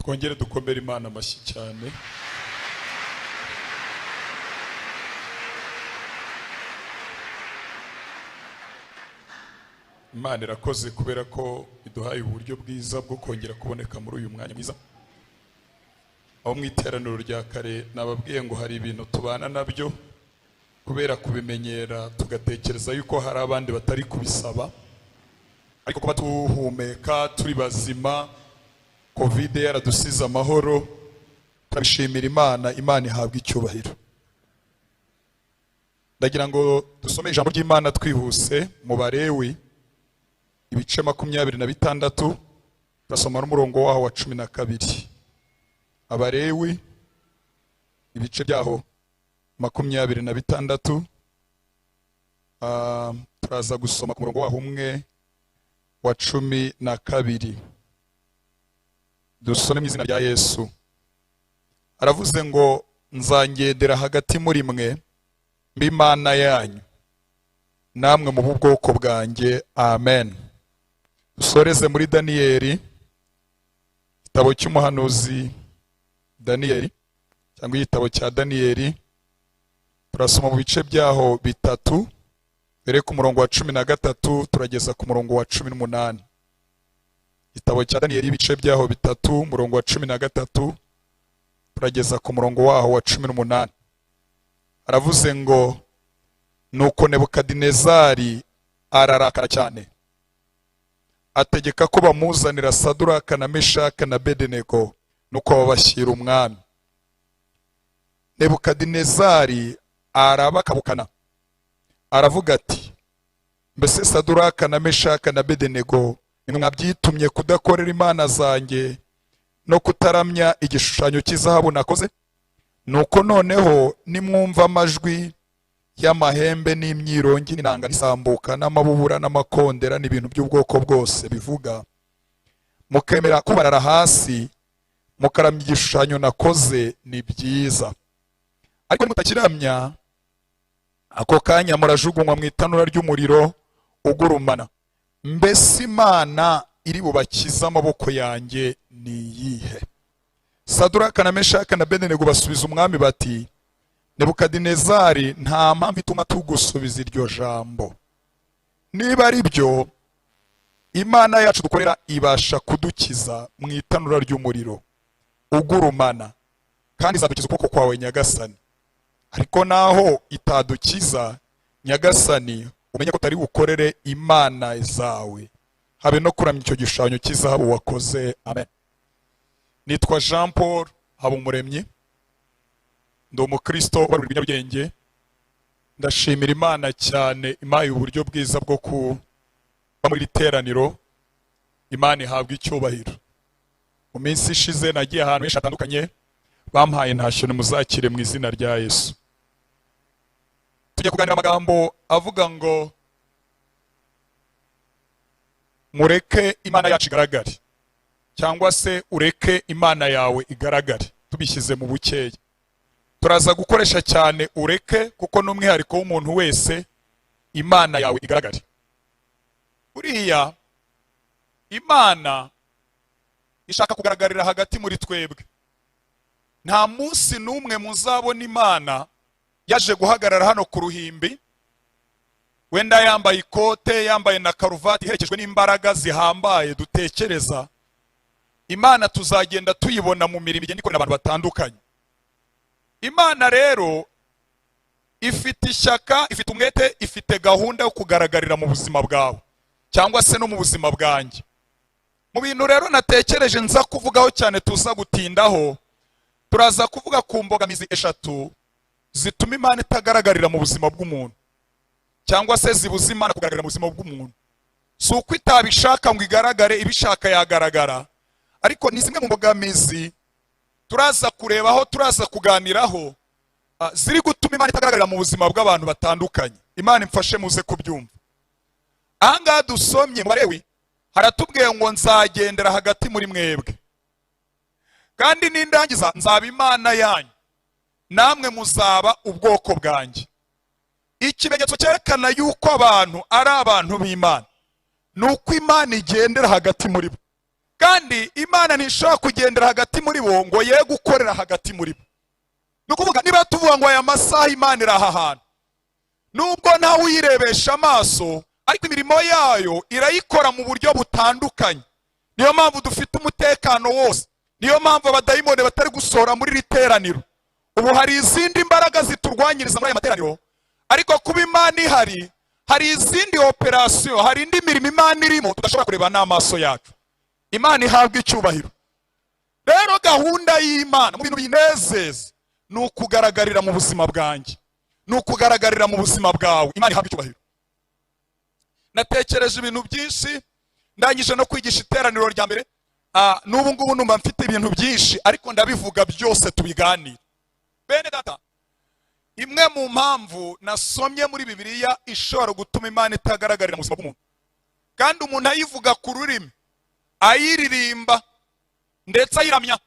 Twongere dukomere Imana amashyi cyane. Imana irakoze kubera ko iduhaye uburyo bwiza bwo kongera kuboneka muri uyu mwanya mwiza. Aho mu iteraniro rya kare nababwiye ngo hari ibintu tubana nabyo kubera kubimenyera, tugatekereza yuko hari abandi batari kubisaba, ariko kuba tuhumeka turi bazima, Covid yaradusize amahoro, turabishimira Imana. Imana ihabwa icyubahiro. Ndagira ngo dusome ijambo ry'Imana twihuse mu Balewi ibice 26, turasoma n'umurongo waho wa 12. Abalewi ibice byaho 26, turaza gusoma ku murongo waho umwe wa 12. Dusome mu izina rya Yesu. Aravuze ngo nzangendera hagati muri mwe mb'Imana yanyu, namwe mu bwoko bwanjye. Amen. Dusoreze muri Daniyeli, igitabo cy'umuhanuzi Daniyeli cyangwa igitabo cya Daniyeli, turasoma mu bice byaho 3, mbere ku murongo wa 13 turageza ku murongo wa 18. Igitabo cya Daniyeli ibice byaho 3, umurongo wa 13 turageza ku murongo waho wa 18. Aravuze ngo nuko Nebukadinezari ararakara cyane, ategeka ko bamuzanira Saduraka na Meshaka na Abedenego, nuko babashyira umwami. Nebukadinezari arabakabukana, aravuga ati mbese Saduraka na Meshaka na Abedenego nimwe mwabyitumye kudakorera imana zanjye no kutaramya igishushanyo cy'izahabu nakoze? Nuko noneho nimwumva amajwi y'amahembe n'imyirongi n'inanga n'isambuka n'amabubura n'amakondera n'ibintu by'ubwoko bwose bivuga, mukemera kubarara hasi mukaramya igishushanyo nakoze, ni byiza. Ariko nimutakiramya, ako kanya murajugunywa mu itanura ry'umuriro ugurumana. Mbese Imana iri bubakize amaboko yanjye ni iyihe? Saduraka na Meshaka na Abedenego basubiza umwami bati Nebukadinezari, nta mpamvu ituma tugusubiza iryo jambo. Niba ari byo, Imana yacu dukorera ibasha kudukiza mu itanura ry'umuriro ugurumana, kandi izadukiza ukuboko kwawe Nyagasani. Ariko naho itadukiza Nyagasani, umenye ko utari bukorere imana zawe, habe no kuramya icyo gishushanyo cy'izahabu wakoze. Amen. Nitwa Jean Paul Habumuremyi, ndi umukristo ubarura ibinyabwenge. Ndashimira Imana cyane impaye uburyo bwiza bwo kuba muri iteraniro. Imana ihabwa icyubahiro. Mu minsi ishize nagiye ahantu henshi hatandukanye, bampaye ntashyo, nimuzakire mu izina rya Yesu. Tujya kuganira amagambo avuga ngo mureke Imana yacu igaragare, cyangwa se ureke Imana yawe igaragare. Tubishyize mu bukeya, turaza gukoresha cyane ureke, kuko n'umwihariko w'umuntu wese Imana yawe igaragare. Buriya Imana ishaka kugaragarira hagati muri twebwe. Nta munsi n'umwe muzabona Imana yaje guhagarara hano ku ruhimbi, wenda yambaye ikote, yambaye na karuvati, iherekejwe n'imbaraga zihambaye dutekereza. Imana tuzagenda tuyibona mu mirimo igenda ikorera abantu batandukanye. Imana rero ifite ishyaka, ifite umwete, ifite gahunda yo kugaragarira mu buzima bwawe cyangwa se no mu buzima bwanjye. Mu bintu rero natekereje nza kuvugaho cyane, tuza gutindaho, turaza kuvuga ku mbogamizi 3 zituma Imana itagaragarira mu buzima bw'umuntu, cyangwa se zibuza Imana kugaragara mu buzima bw'umuntu. Si uko itabishaka ngo igaragare, ibishaka yagaragara, ariko ni zimwe mu mbogamizi turaza kurebaho, turaza kuganiraho, ziri gutuma Imana itagaragarira mu buzima bw'abantu batandukanye. Imana imfashe muze kubyumva. Ahangaha dusomye mu Balewi haratubwiye ngo nzagendera hagati muri mwebwe, kandi nindangiza nzaba Imana yanyu, namwe muzaba ubwoko bwanjye. Ikimenyetso cyerekana yuko abantu ari abantu b'Imana ni uko Imana igendera hagati muri bo. Kandi Imana ntishobora kugendera hagati muri bo ngo ye gukorera hagati muri bo. Ni ukuvuga, niba tuvuga ngo aya masaha Imana iri aha hantu, nubwo ntawe uyirebesha amaso, ariko imirimo yayo irayikora mu buryo butandukanye. Niyo mpamvu dufite umutekano wose, niyo mpamvu abadayimoni batari gusohora muri iri teraniro. Ubu hari izindi mbaraga ziturwanyiriza muri aya materaniro, ariko kuba Imana ihari, hari izindi operasiyo, hari indi mirimo Imana irimo tudashobora kureba n'amaso yacu. Imana ihabwa icyubahiro. Rero gahunda y'Imana mu bintu binezeza ni ukugaragarira mu buzima bwanjye, ni ukugaragarira mu buzima bwawe. Imana ihabwa icyubahiro. Natekereje ibintu byinshi ndangije no kwigisha iteraniro rya mbere. N'ubu ngubu numva mfite ibintu byinshi, ariko ndabivuga byose tubiganire. Bene data, imwe mu mpamvu nasomye muri Bibiliya ishobora gutuma Imana itagaragarira mu buzima bw'umuntu, kandi umuntu ayivuga ku rurimi, ayiririmba, ndetse ayiramya,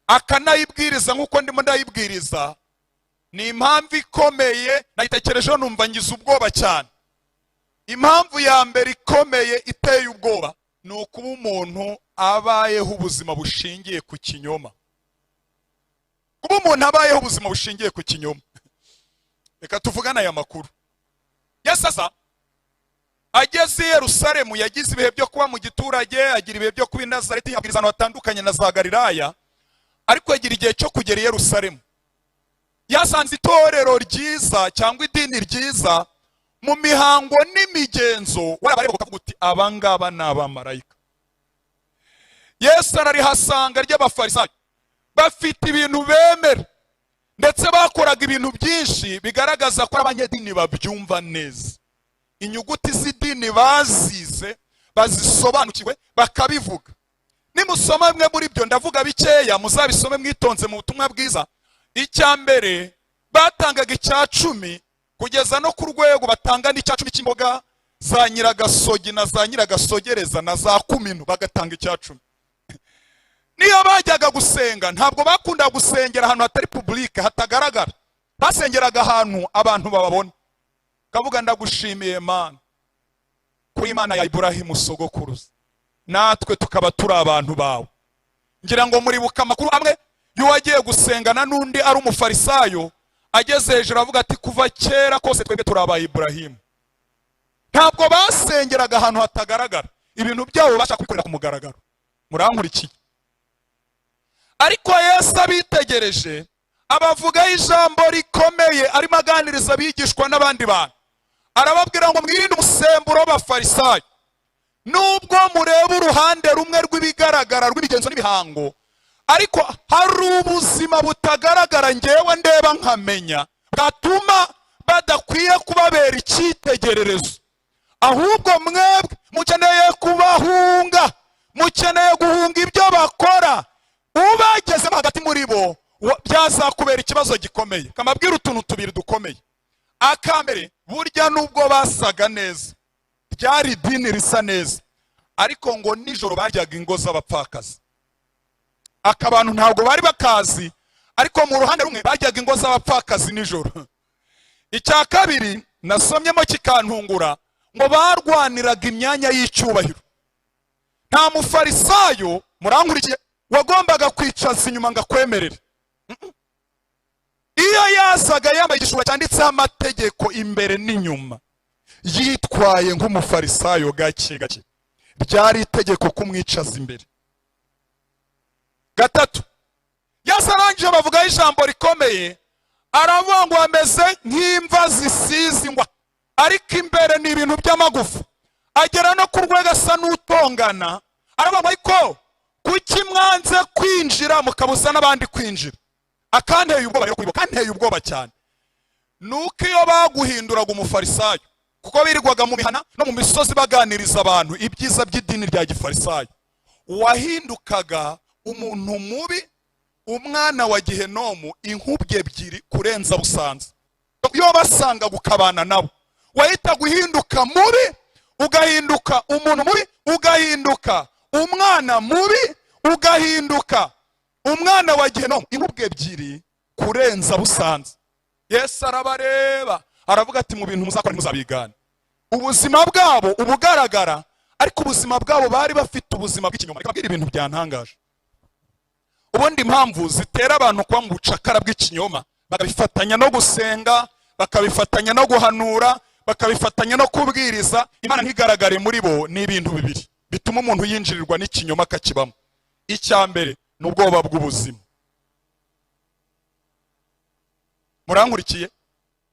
akanayibwiriza nk'uko ndimo ndayibwiriza, ni impamvu ikomeye. Nayitekerejeho numva ngize ubwoba cyane. Impamvu ya mbere ikomeye iteye ubwoba ni ukuba umuntu abayeho ubuzima bushingiye ku kinyoma. Kuba umuntu abayeho ubuzima bushingiye ku kinyoma. Reka tuvugane aya makuru. Yesu aza ageze i Yerusalemu, yagize ibihe byo kuba mu giturage, agira ibihe byo kuba i Nazareti, abwiriza ahantu hatandukanye na za Galilaya, ariko agira igihe cyo kugera i Yerusalemu. Yasanze itorero ryiza cyangwa idini ryiza mu mihango n'imigenzo, warabareba ukavuga uti: "Abangaba ni abamarayika." Yesu ararihasanga ry'Abafarisayo, bafite ibintu bemera, ndetse bakoraga ibintu byinshi bigaragaza ko abanyedini babyumva neza, inyuguti z'idini bazize, bazisobanukiwe, bakabivuga. Nimusoma bimwe muri byo, ndavuga bikeya, muzabisome mwitonze mu butumwa bwiza. Icya mbere, batangaga icya cumi kugeza no ku rwego batanga n'icya cumi cy'imboga za nyiragasogi na za nyiragasogereza na za kumino, bagatanga icya cumi. Niyo bajyaga gusenga, ntabwo bakundaga gusengera ahantu hatari public, hatagaragara. Basengeraga ahantu abantu bababona. Kavuga: "Ndagushimiye Mana kuri Imana ya Iburahimu sogokuruza, natwe tukaba turi abantu bawe." Ngira ngo muribuka amakuru amwe y'uwagiye gusengana n'undi ari Umufarisayo, ageze hejuru avuga ati: "Kuva kera kose twebwe turi aba Iburahimu." Ntabwo basengeraga ahantu hatagaragara, ibintu byabo bashaka kubikorera ku mugaragaro. Murankurikiye? Ariko Yesu abitegereje, abavugaho ijambo rikomeye arimo aganiriza abigishwa n'abandi bantu. Arababwira ngo: "Mwirinde umusemburo w'Abafarisayo. Nubwo mureba uruhande rumwe rw'ibigaragara, rw'imigenzo n'imihango, ariko hari ubuzima butagaragara ngewe ndeba nkamenya, bwatuma badakwiye kubabera icyitegererezo. Ahubwo mwebwe mukeneye kubahunga, mukeneye guhunga ibyo bakora. Ubagezemo hagati muri bo byazakubera ikibazo gikomeye." Kamabwira utuntu tubiri dukomeye. Akambere, burya nubwo basaga neza, ryari idini risa neza, ariko ngo nijoro baryaga ingo z'abapfakazi. Aka bantu ntabwo bari bakazi, ariko mu ruhande rumwe baryaga ingo z'abapfakazi nijoro. Icya kabiri nasomyemo kikantungura, ngo barwaniraga imyanya y'icyubahiro. Nta Mufarisayo, murankurikiye, wagombaga kwicaza inyuma ngo akwemerere. Iyo yazaga yambaye igishura cyanditseho amategeko imbere n'inyuma, yitwaye nk'Umufarisayo gake gake, ryari itegeko kumwicaza imbere. Gatatu, Yesu arangije bavugaho ijambo rikomeye, aravuga ngo ameze nk'imva zisize ingwa, ariko imbere ni ibintu by'amagufa. Agera no ku rwego asa n'utongana, aravuga ngo: "Ariko kuki mwanze kwinjira, mukabuza n'abandi kwinjira?" Akanteye ubwoba rero kuri bo, kanteye ubwoba cyane, ni uko iyo baguhinduraga Umufarisayo, kuko birirwaga mu mihana no mu misozi baganiriza abantu ibyiza by'idini rya gifarisayo, wahindukaga umuntu mubi, umwana wa Gihenomu inkubwe ebyiri kurenza busanzwe. Iyo basangaga ukabana nabo, wahitaga uhinduka mubi, ugahinduka umuntu mubi, ugahinduka umwana mubi, ugahinduka umwana wa Gihenomu inkubwe ebyiri kurenza busanzwe. Yesu arabareba, aravuga ati: "Mu bintu muzakora ntimuzabigane ubuzima bwabo ubugaragara, Ariko ubuzima bwabo, bari bafite ubuzima bw'ikinyoma. Reka mbabwire ibintu byantangaje. Ubundi impamvu zitera abantu kuba mu bucakara bw'ikinyoma, bakabifatanya no gusenga, bakabifatanya no guhanura, bakabifatanya no kubwiriza, Imana ntigaragare muri bo, ni ibintu bibiri bituma umuntu yinjirirwa n'ikinyoma akakibamo. Icya mbere ni ubwoba bw'ubuzima. Murankurikiye?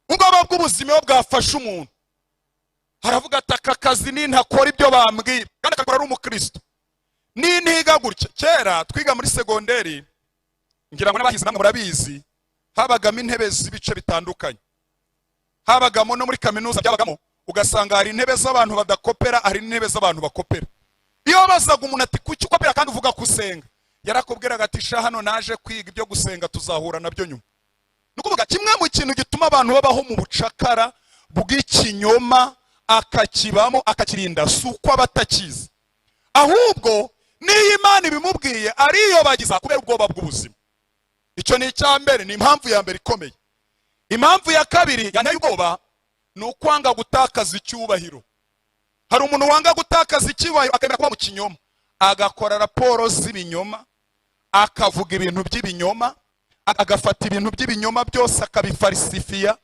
Ubwoba bw'ubuzima iyo bwafashe umuntu, haravuga ati: "Aka kazi nintakora ibyo bambwira", kandi akakora ari umukristo, nintiga gutya. Kera twiga muri segonderi, ngira ngo n'abahize namwe murabizi, habagamo intebe z'ibice bitandukanye. Habagamo no muri kaminuza byabagamo, ugasanga hari intebe z'abantu badakopera, hari n'intebe z'abantu bakopera. Iyo bazaga umuntu ati: "Kuki ukopera kandi uvuga ko usenga?" Yarakubwiraga ati: "Sha, hano naje kwiga, ibyo gusenga tuzahura nabyo nyuma." Ni ukuvuga, kimwe mu kintu gituma abantu babaho mu bucakara bw'ikinyoma, akakibamo, akakirinda, si uko aba atakizi, ahubwo n'iyo Imana ibimubwiye ariyobagiza kubera ubwoba bw'ubuzima. Icyo ni icya mbere, ni impamvu ya mbere ikomeye. Impamvu ya kabiri yanteye ubwoba ni ukwanga gutakaza icyubahiro. Hari umuntu wanga gutakaza icyubahiro, akemera kuba mu kinyoma, agakora raporo z'ibinyoma, akavuga ibintu by'ibinyoma, agafata ibintu by'ibinyoma byose akabifalsifiya.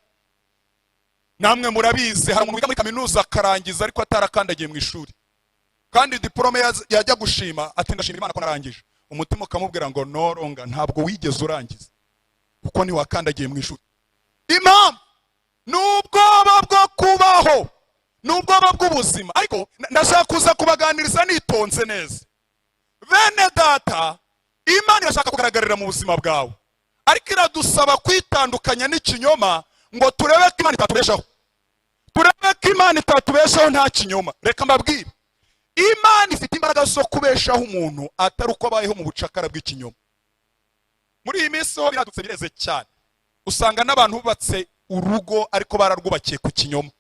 Namwe murabizi, hari umuntu wiga muri kaminuza akarangiza ariko atarakandagiye mu ishuri, kandi diporome yajya gushima ati: "Ndashima Imana ko narangije." Umutima ukamubwira ngo: "Noronga, ntabwo wigeze urangiza kuko ntiwakandagiye mu ishuri." Impamvu ni ubwoba bwo kubaho, ni ubwoba bw'ubuzima. Ariko ndashaka kuza kubaganiriza nitonze neza. Bene data, Imana irashaka kugaragarira mu buzima bwawe, ariko iradusaba kwitandukanya n'ikinyoma ngo turebe ko Imana itatubeshaho, turebe ko Imana itatubeshaho nta kinyoma. Reka mbabwire, Imana ifite imbaraga zo kubeshaho umuntu atari uko abayeho mu bucakara bw'ikinyoma. Muri iyi minsi ho biradutse, bireze cyane. Usanga n'abantu bubatse urugo ariko bararwubakiye ku kinyoma.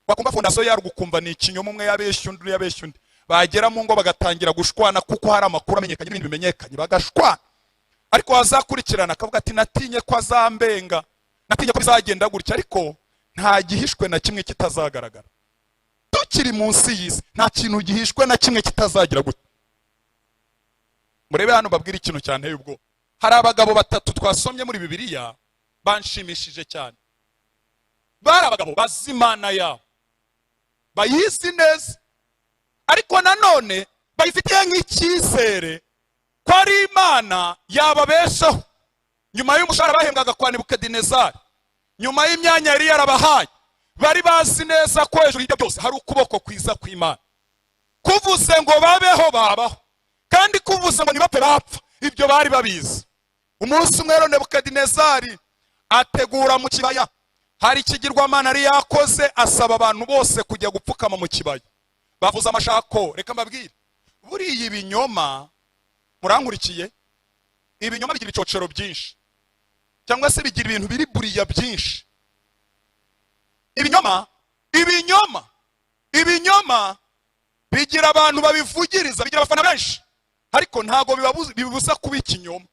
Wakumva fondation yarwo ukumva ni ikinyoma, umwe yabeshya undi, undi yabeshya undi, bagera mu ngo bagatangira gushwana kuko hari amakuru amenyekanye n'ibindi bimenyekanye, bagashwana. Ariko wazakurikirana akavuga ati: "Natinye ko azambenga, natinye ko bizagenda gutya." Ariko nta gihishwe na kimwe kitazagaragara. Tukiri munsi y'isi, nta kintu gihishwe na kimwe kitazagira gutya. Murebe hano, babwire ikintu cyanteye ubwoba. Hari abagabo batatu twasomye muri Bibiliya banshimishije cyane. Bari abagabo bazi Imana yabo, bayizi neza, ariko nanone bayifitiye nk'icyizere ko ari Imana yababeshaho. Nyuma y'umushahara bahembwaga kwa Nebukadinezari, nyuma y'imyanya yari yarabahaye, bari bazi neza ko hejuru y'ibyo byose hari ukuboko kwiza kw'Imana. Kuvuze ngo babeho, babaho, kandi kuvuze ngo ntibapfe, bapfa. Ibyo bari babizi. Umunsi umwe rero Nebukadinezari ategura mu kibaya, hari ikigirwamana yari yakoze, asaba abantu bose kujya gupfukama mu kibaya, bavuza amashako. Reka mbabwire, buriya ibinyoma, murankurikiye, ibinyoma bigira ibicocero byinshi, cyangwa se bigira ibintu biri buriya byinshi. Ibinyoma bigira abantu babivugiriza, bigira abafana benshi, ariko ntabwo bibuza kuba ikinyoma,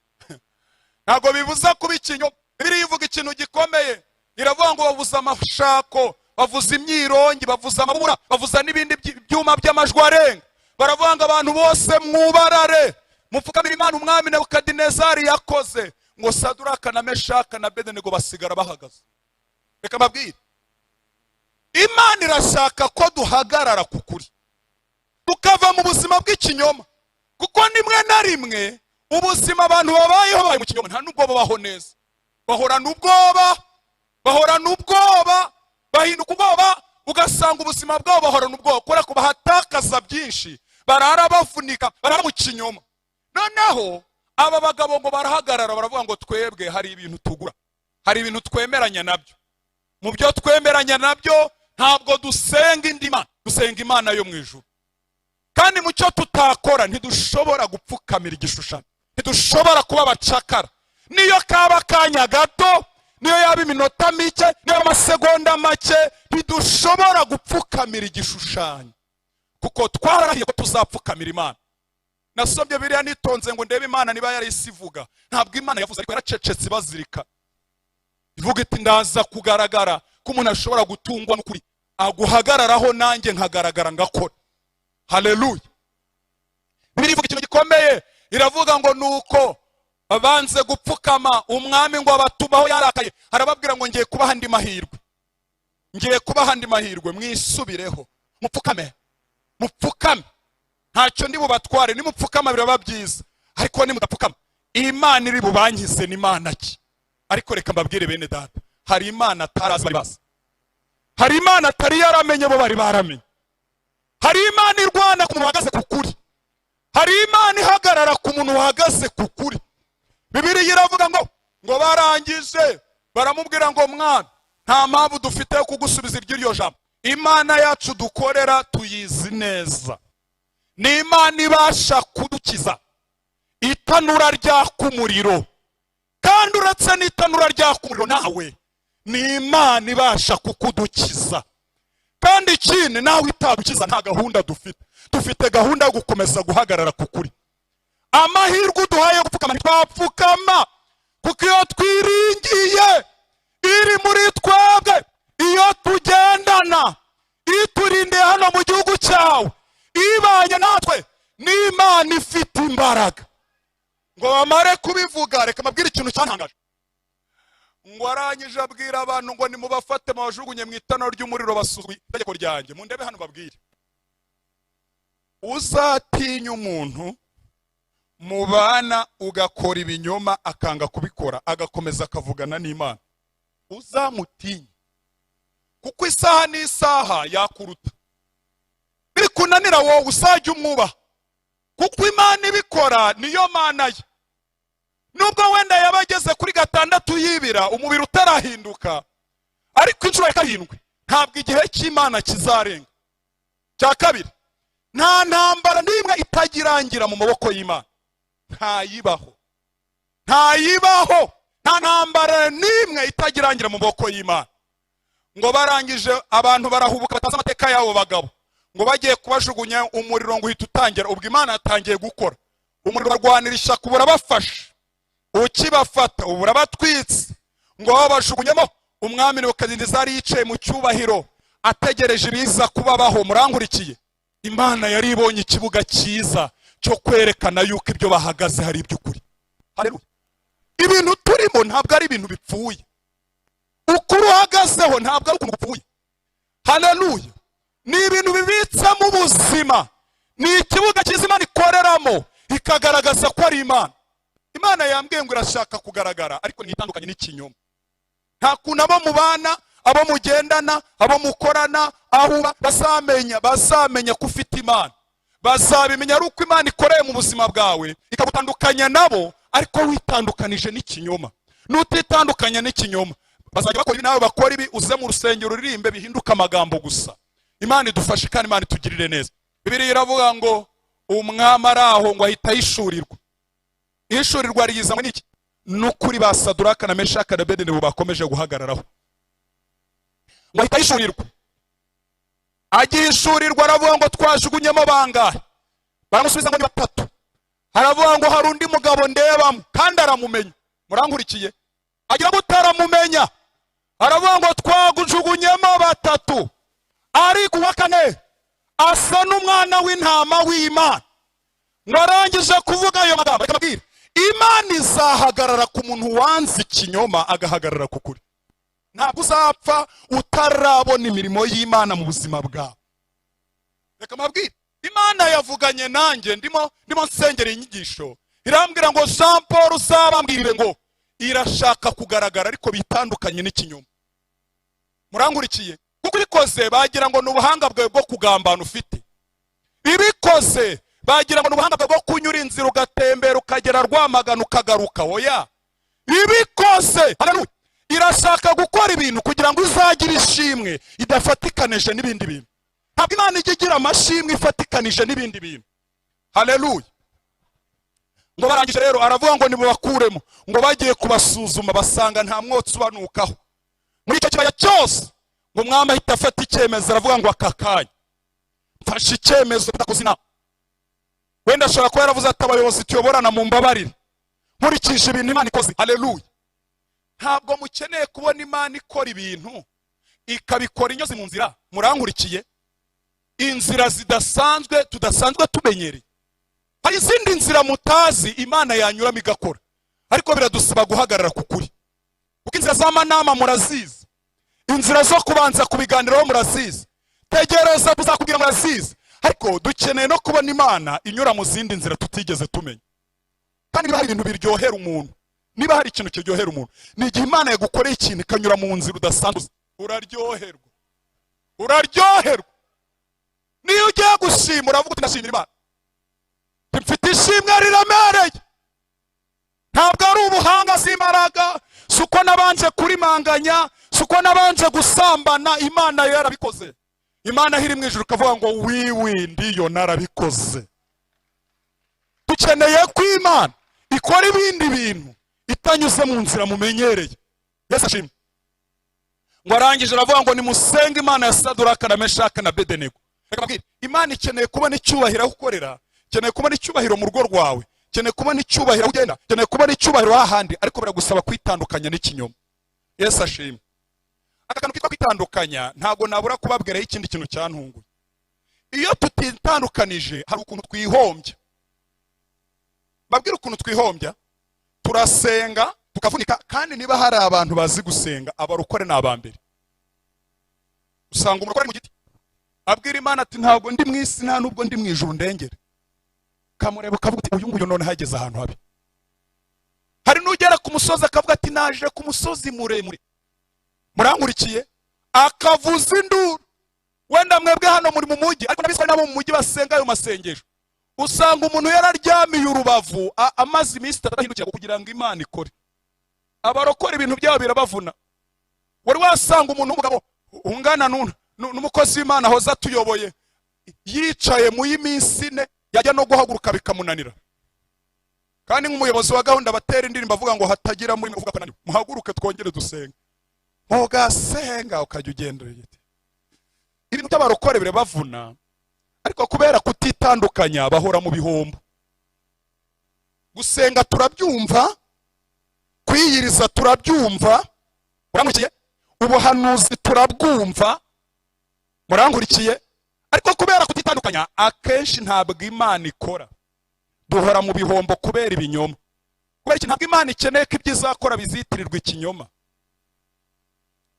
ntabwo bibuza kuba ikinyoma. Bibiliya ivuga ikintu gikomeye, iravuga ngo bavuza amashako, bavuza imyirongi, bavuza amabura, bavuza n'ibindi byuma by'amajwi arenga, baravuga ngo: "Abantu bose mwubarare, mupfukamire Imana umwami Nebukadinezari yakoze." Ngo Saduraka na Meshaka na Bedenego basigara bahagaze. Reka mbabwire, Imana irashaka ko duhagarara ku kuri, tukava mu buzima bw'ikinyoma, kuko rimwe na rimwe ubuzima abantu babayeho babaye mu kinyoma nta nubwo babaho neza. Bahorana ubwoba, bahorana ubwoba, bahinduka ubwoba, ugasanga ubuzima bwabo bahorana ubwoba kubera ko bahatakaza byinshi, barara bavunika, barara mu kinyoma. Noneho aba bagabo ngo barahagarara, baravuga ngo: "Twebwe hari ibintu tugura, hari ibintu twemeranya nabyo. Mu byo twemeranya nabyo, ntabwo dusenga indi mana, dusenga Imana yo mu ijuru. Kandi mu cyo tutakora, ntidushobora gupfukamira igishushanyo, ntidushobora kuba abacakara, niyo kaba akanya gato, niyo yaba iminota mike, niyo yaba amasegonda make, ntidushobora gupfukamira igishushanyo kuko twararahiye ko tuzapfukamira Imana." Nasomye biriya nitonze ngo ndebe Imana niba yarahise ivuga. Ntabwo Imana yavuze, ariko yaracecetse ibazirika, ivuga iti: "Ndaza kugaragara ko umuntu ashobora gutungwa n'ukuri aguhagararaho, nanjye nkagaragara ngakora." Haleluya! Bibiliya ivuga ikintu gikomeye, iravuga ngo nuko banze gupfukama, umwami ngo abatumaho yarakaye, arababwira ngo: "Ngiye kubaha andi mahirwe, ngiye kubaha andi mahirwe, mwisubireho, mupfukame, mupfukame, ntacyo ndi bubatware. Nimupfukama biraba byiza, ariko nimudapfukama, Imana iri bubankize ni Imana ki?" Ariko reka mbabwire, bene data, hari Imana atarazi bari bazi, hari Imana atari yaramenye bo bari baramenye, hari Imana irwana ku muntu uhagaze ku kuri, hari Imana ihagarara ku muntu uhagaze ku kuri. Bibiliya iravuga ngo barangije baramubwira ngo: "Mwana, nta mpamvu dufite yo kugusubiza iry'iryo jambo. Imana yacu dukorera tuyizi neza, ni Imana ibasha kudukiza itanura ryaka umuriro, kandi uretse n'itanura ryaka umuriro, nawe ni Imana ibasha kukudukiza. Kandi ikindi, nawe itadukiza, nta gahunda dufite, dufite gahunda yo gukomeza guhagarara ku kuri. Amahirwe uduhaye yo gupfukama, ntitwapfukama, kuko iyo twiringiye iri muri twebwe, iyo tugendana, iturindiye hano mu gihugu cyawe, ibanye natwe, ni Imana ifite imbaraga." Ngo bamare kubivuga, reka mbabwire ikintu cyantangaje. Ngo arangije abwira abantu ngo: "Nimubafate mubajugunye mu itanura ry'umuriro, basuzuguye itegeko ryanjye." Mundebe hano babwire: uzatinya umuntu mubana ugakora ibinyoma akanga kubikora, agakomeza akavugana n'Imana, uzamutinye, kuko isaha n'isaha yakuruta. Biri kunanira wowe, uzajya umwubaha, kuko Imana ibikora niyo Mana ye. Nubwo wenda yaba ageze kuri gatandatu yibira, umubiri utarahinduka, ariko inshuro ya karindwi ntabwo igihe cy'Imana kizarenga. Cya kabiri, nta ntambara n'imwe itagirangira mu maboko y'Imana, ntayibaho, ntayibaho, nta ntambara n'imwe itagirangira mu maboko y'Imana. Ngo barangije, abantu barahubuka, batazi amateka y'abo bagabo, ngo bagiye kubajugunya, umuriro ngo uhita utangira. Ubwo Imana yatangiye gukora, umuriro barwanira ishyaka, burabafashe, ukibafata ubu burabatwitse. Ngo babajugunyemo, umwami Nebukadinezari yicaye mu cyubahiro ategereje ibiza kubabaho. Murankurikiye? Imana yari ibonye ikibuga cyiza cyo kwerekana yuko ibyo bahagaze hari iby'ukuri. Haleluya! Ibintu turimo ntabwo ari ibintu bipfuye. Ukuri uhagazeho ntabwo ari ukuntu gupfuye. Haleluya! Ni ibintu bibitsemo ubuzima, ni ikibuga cyiza Imana ikoreramo, ikagaragaza ko ari Imana. Imana yambwiye ngo irashaka kugaragara, ariko ntitandukanye n'ikinyoma. Nta kuntu abo mubana, abo mugendana, abo mukorana, aho uba, bazamenya ko ufite Imana. Bazabimenya ari uko Imana ikoreye mu buzima bwawe, ikagutandukanya nabo, ariko witandukanije n'ikinyoma. Nutitandukanya n'ikinyoma, bazajya bakora ibi, nawe bakora ibi, uze mu rusengero uririmbe, bihinduke amagambo gusa. Imana idufashe kandi Imana itugirire neza. Bibiliya iravuga ngo umwami ari aho, ngo ahita ahishurirwa. Ihishurirwa rizanywe n'iki? N'ukuri ba Saduraka na Meshaka na Abedenego bakomeje guhagararaho. Ngo ahita ahishurirwa. Agihishurirwa aravuga ngo: "Twajugunyemo bangahe?" Baramusubiza ngo: "Ni batatu." Aravuga ngo: "Hari undi mugabo ndebamo." Kandi aramumenya. Murankurikiye? Agira ngo utaramumenya, aravuga ngo: "Twagujugunyemo batatu, ariko uwa kane asa n'umwana w'intama w'Imana." Ngo arangije kuvuga ayo magambo, reka mbabwire, Imana izahagarara ku muntu wanze ikinyoma agahagarara ku kuri. Ntabwo uzapfa utarabona imirimo y'Imana mu buzima bwawe. Reka mbabwire, Imana yavuganye nanjye ndimo nsengera inyigisho, irambwira ngo: "Jean Paul, uzabambwirire ngo irashaka kugaragara, ariko bitandukanye n'ikinyoma." Murankurikiye? Kuko ibikoze bagira ngo ni ubuhanga bwawe bwo kugambana ufite, ibikoze bagira ngo ni ubuhanga bwawe bwo kunyura inzira ugatembera ukagera Rwamagana ukagaruka. Oya, ibikoze, haleluya, irashaka gukora ibintu kugira ngo izagire ishimwe idafatikanije n'ibindi bintu. Ntabwo Imana ijya igira amashimwe ifatikanije n'ibindi bintu. Haleluya! Ngo barangije rero, aravuga ngo nimubakuremo. Ngo bagiye kubasuzuma, basanga nta mwotsi ubanukaho muri icyo kibaya cyose. Ngo umwami ahita afata icyemezo, aravuga ngo: "Aka kanya mfashe icyemezo tudakoze inama." Wenda ashobora kuba yaravuze ati: "Abayobozi tuyoborana, mu mbabarire, nkurikije ibintu Imana ikoze." Haleluya! Ntabwo mukeneye kubona Imana ikora ibintu, ikabikora inyuze mu nzira. Murankurikiye? Inzira zidasanzwe, tudasanzwe tumenyereye. Hari izindi nzira mutazi Imana yanyuramo igakora, ariko biradusaba guhagarara ku kuri, kuko inzira z'amanama murazizi, inzira zo kubanza kubiganiraho murazizi, tegereza tuzakubwira murazizi, ariko dukeneye no kubona Imana inyura mu zindi nzira tutigeze tumenya. Kandi niba hari ibintu biryohera umuntu, niba hari ikintu kiryohera umuntu, ni igihe Imana yagukoreye ikintu ikanyura mu nzira udasanzwe uzi. Uraryoherwa, uraryoherwa. Niyo ugiye gushima uravuga uti: "Ndashimira Imana, mfite ishimwe riremereye. Ntabwo ari ubuhanga, si imbaraga, si uko nabanje kurimanganya, si uko nabanje gusambana, Imana yo yarabikoze." Imana aho iri mu ijuru ikavuga ngo: "Wiwi, ndiyo narabikoze." Dukeneye ko Imana ikora ibindi bintu itanyuze mu nzira mumenyereye. Yesu ashimwe. Ngo arangije aravuga ngo: "Nimusenge Imana ya Saduraka na Meshaka na Bedenego." Reka mbabwire, Imana ikeneye kubona icyubahiro aho ukorera, ikeneye kubona icyubahiro mu rugo rwawe, ikeneye kubona icyubahiro aho ugenda, ikeneye kubona icyubahiro hahandi, ariko biragusaba kwitandukanya n'ikinyoma. Yesu ashimwe. Aka kantu kitwa kwitandukanya, ntabwo nabura kubabwiraho ikindi kintu cyantunguye. Iyo tutitandukanije hari ukuntu twihombya. Babwira ukuntu twihombya: turasenga tukavunika, kandi niba hari abantu bazi gusenga, abarokore ni abambere. Usanga umurokore mu giti abwira Imana ati: "Ntabwo ndi mu isi, nta nubwo ndi mu ijuru, ndengere." Kamureba ukavuga uti: "Uyu nguyu none hageze ahantu habi." Hari n'ugera ku musozi akavuga ati: "Naje ku musozi muremure." Murankurikiye? Akavuza induru. Wenda mwebwe hano muri mu mujyi, ariko n'abiswa nabo mu mujyi basenga ayo masengesho. Usanga umuntu yararyamiye urubavu, amaze iminsi 3 adahindukira kugira ngo Imana ikore. Abarokora ibintu byabo birabavuna. Wari wasanga umuntu w'umugabo ungana n'umukozi w'Imana ahoze atuyoboye yicaye mu y'iminsi 4, yajya no guhaguruka bikamunanira? Kandi nk'umuyobozi wa gahunda batera indirimbo avuga ngo: "Hatagira muri mwe uvuga ko ananiwe, muhaguruke twongere dusenge." Mugasenga, ukajya ugenda igiti. Ibintu by'abarokore birabavuna, ariko kubera kutitandukanya bahora mu bihombo. Gusenga turabyumva, kwiyiriza turabyumva, murankurikiye? Ubuhanuzi turabwumva, murankurikiye? Ariko kubera kutitandukanya akenshi ntabwo Imana ikora. Duhora mu bihombo kubera ibinyoma. Kubera iki? Ntabwo Imana ikeneye ko ibyo izakora bizitirirwa ikinyoma.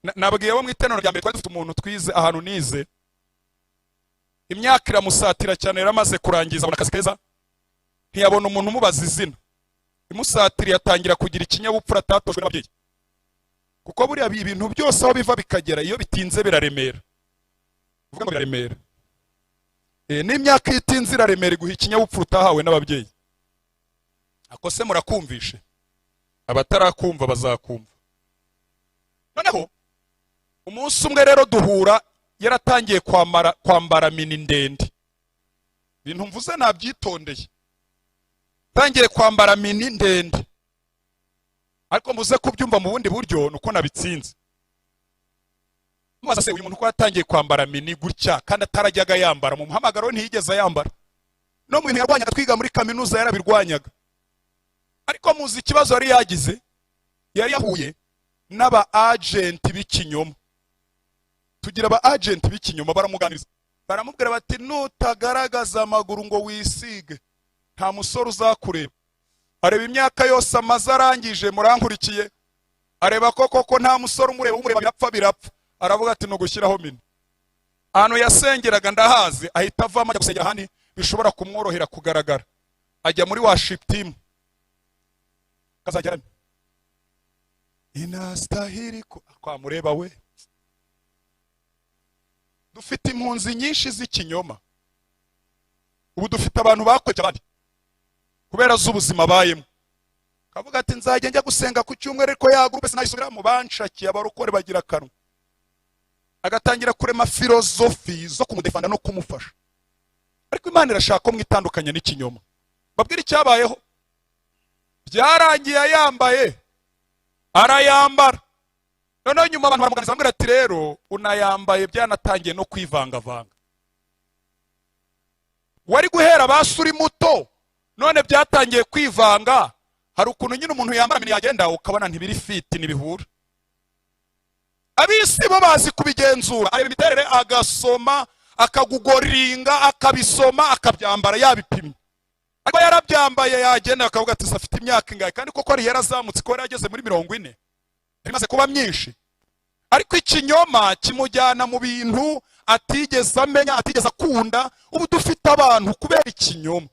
Nabwiye abo mu iteraniro rya mbere, twari dufite umuntu twize ahantu nize, imyaka iramusatira cyane, yaramaze kurangiza, abona akazi keza, ntiyabona umuntu umubaza izina. Imusatiriye, atangira kugira ikinyabupfura atatojwe n'ababyeyi, kuko buriya ibintu byose aho biva bikagera, iyo bitinze biraremera. Uvuga ngo biraremera. N'imyaka iyo itinze iraremera, iguha ikinyabupfura utahawe n'ababyeyi. Ako se murakumvishe? Abatarakumva bazakumva. Noneho umunsi umwe rero duhura yaratangiye kwambara mini ndende. Ibintu mvuze nabyitondeye. Tangiye kwambara mini ndende, ariko muze kubyumva mu bundi buryo nuko nabitsinze. Mubaza: "Se uyu muntu ko yatangiye kwambara mini gutya kandi atarajyaga yambara?" Mu muhamagaro ntiyigeze ayambara, no mu bintu yarwanyaga twiga muri kaminuza yarabirwanyaga. Ariko muzi ikibazo yari yagize? Yari yahuye n'aba agenti b'ikinyoma. Tugira aba agenti b'ikinyoma. Baramuganiriza, baramubwira bati: "Nutagaragaza amaguru ngo wisige, nta musore uzakureba." Areba imyaka yose amaze arangije, murankurikiye? Areba ko koko nta musore umureba, umureba birapfa birapfa. Aravuga ati: "Ni ugushyiraho mini." Ahantu yasengeraga ndahazi, ahita avamo ajya gusengera ahandi bishobora kumworohera kugaragara, ajya muri worship team, akazajya aramya inastahili kwamureba we. Dufite impunzi nyinshi z'ikinyoma. Ubu dufite abantu bakwebye abandi kubera z'ubuzima bayemo. Kavuga ati: "Nzajya njya gusenga ku cyumweru, ariko ya groupe sinayisubiramo, banshakiye." Abarokore bagira akanwa, agatangira kurema filozofi zo kumudefanda no kumufasha. Ariko Imana irashaka ko mwitandukanya n'ikinyoma. Babwira icyabayeho: byarangiye ayambaye, arayambara. Noneho nyuma abantu baramuganiriza, bamubwira ati: "Rero unayambaye byanatangiye no kwivangavanga. Wari guhera basi uri muto, none byatangiye kwivanga." Hari ukuntu nyine umuntu yambara mini yagenda ukabona ntibiri fit, ntibihura. Ab'isi bo bazi kubigenzura, areba imiterere, agasoma, Akagugoringa, akabisoma, akabyambara yabipimye. Ariko yarabyambaye, yagenda akavuga ati: "Afite imyaka ingahe?" Kandi koko yari yarazamutse, ko yari yageze muri 40, yari imaze kuba myinshi. Ariko ikinyoma kimujyana mu bintu atigeze amenya, atigeze akunda. Ubu dufite abantu kubera ikinyoma,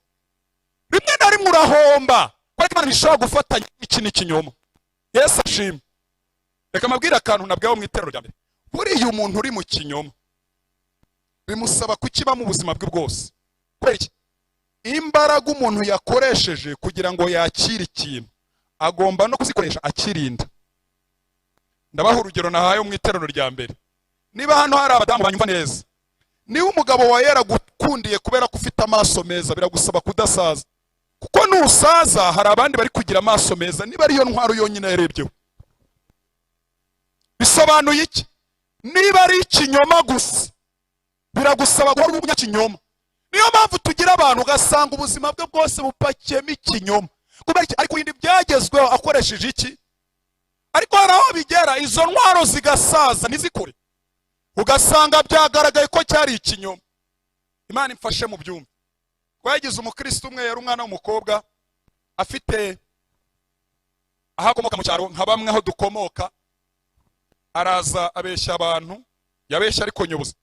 rimwe na rimwe urahomba, kubera ko Imana ntishobora gufatanya iki n'ikinyoma. Yesu ashimwe. Reka mbabwire akantu nabwaho mu iterero rya mbere. Buriya umuntu uri mu kinyoma bimusaba kukibamo ubuzima bwe bwose. Kubera iki? Imbaraga umuntu yakoresheje kugira ngo yakire ikintu, agomba no kuzikoresha akirinda. Ndabaha urugero nahaye mu iterero rya mbere. Niba hano hari abadamu banyumva neza, niba umugabo wawe yaragukundiye kubera ko ufite amaso meza, biragusaba kudasaza, kuko nusaza hari abandi bari kugira amaso meza, niba ariyo ntwaro yonyine yarebyeho. Bisobanuye iki? Niba ari ikinyoma gusa, biragusaba guhora uri umunyakinyoma. Niyo mpamvu tugira abantu ugasanga ubuzima bwe bwose bupakiyemo ikinyoma. Kubera iki? Ari kurinda ibyagezweho akoresheje iki? Ariko hari aho bigera izo ntwaro zigasaza, ntizikore, ugasanga byagaragaye ko cyari ikinyoma. Imana imfashe mu byumva. Twagize umukristo umwe, yari umwana w'umukobwa, afite aho akomoka mu cyaro nka bamwe aho dukomoka. Araza abeshya abantu, yabeshya ariko nyobozi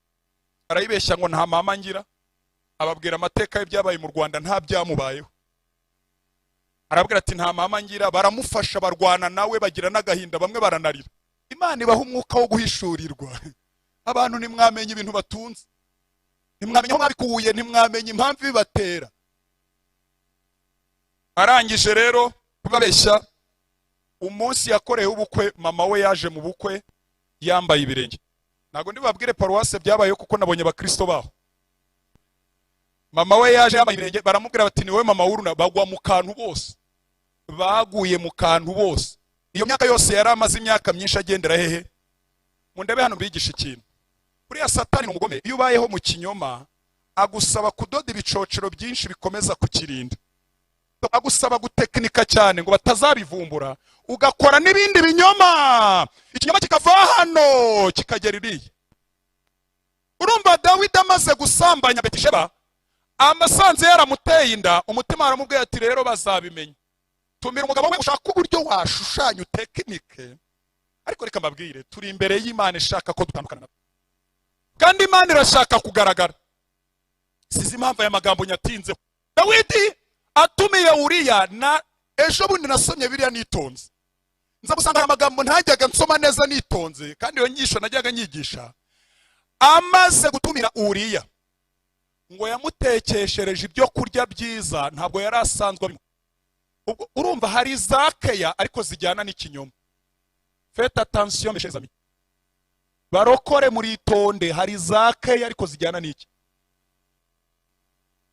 arayibeshya ngo nta mama ngira. Ababwira amateka y'ibyabaye mu Rwanda, nta byamubayeho. Arabwira ati: "Nta mama ngira." Baramufasha, barwana nawe, bagira n'agahinda, bamwe baranarira. Imana ibaha umwuka wo guhishurirwa. Abantu ntimwamenya ibintu batunze, ntimwamenya aho mwabikuye, ntimwamenya impamvu ibibatera. Arangije rero kubabeshya, umunsi yakoreyeho ubukwe, mama we yaje mu bukwe yambaye ibirenge. Ntabwo ndibabwire paruwase byabayeho, kuko nabonye abakristo baho. Mama we yaje yambaye ibirenge, baramubwira bati: "Ni wowe mama w'uruna?" Bagwa mu kantu bose, baguye mu kantu bose. Iyo myaka yose yari amaze, imyaka myinshi, agendera hehe? Mundebe hano mbigisha ikintu. Buriya Satani ni umugome. Iyo ubayeho mu kinyoma, agusaba kudoda ibicocero byinshi bikomeza kukirinda, agusaba gutekinika cyane ngo batazabivumbura, ugakora n'ibindi binyoma, ikinyoma kikava hano kikagera iriya. Urumva, Dawidi amaze gusambanya Betisheba, amasanze yaramuteye inda, umutima aramubwiye ati: "Rero bazabimenya, tumira umugabo we, ushaka uburyo washushanya utekinike." Ariko reka mbabwire, turi imbere y'Imana ishaka ko dutandukana nabo, kandi Imana irashaka kugaragara. Sizi impamvu aya magambo nyatinzeho. Dawidi atumiye Uriya, na ejo bundi nasomye biriya nitonze, nza gusanga aya magambo ntajyaga nsoma neza nitonze, kandi iyo nyigisho najyaga nyigisha. Amaze gutumira Uriya, ngo yamutekeshereje ibyo kurya byiza, ntabwo yari asanzwe abinywa. Ubwo urumva hari za keya ariko zijyana n'ikinyoma. Faites attention, mes chers amis. Barokore, muritonde, hari za keya ariko zijyana n'iki.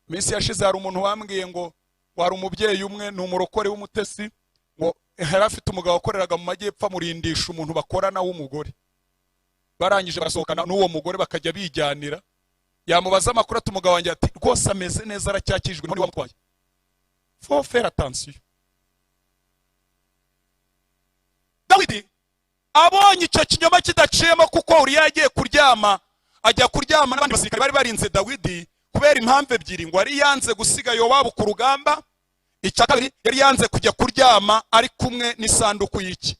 Iminsi yashize hari umuntu wambwiye ngo wari umubyeyi umwe, ni umurokore w'umutesi, ngo yari afite umugabo wakoreraga mu majyepfo, amurindisha umuntu bakorana w'umugore. Barangije barasohokana n'uwo mugore, bakajya bijyanira. Yamubaza amakuru ati: "Umugabo wanjye," ati, "rwose ameze neza, aracyakijwe, none wamutwaye." Faut faire attention. Dawidi abonye icyo kinyoma kidaciyemo, kuko Uriya yagiye kuryama, ajya kuryama n'abandi basirikare bari barinze Dawidi, kubera impamvu ebyiri: ngo yari yanze gusiga Yowabu ku rugamba, icya kabiri yari yanze kujya kuryama ari kumwe n'isanduku y'iki,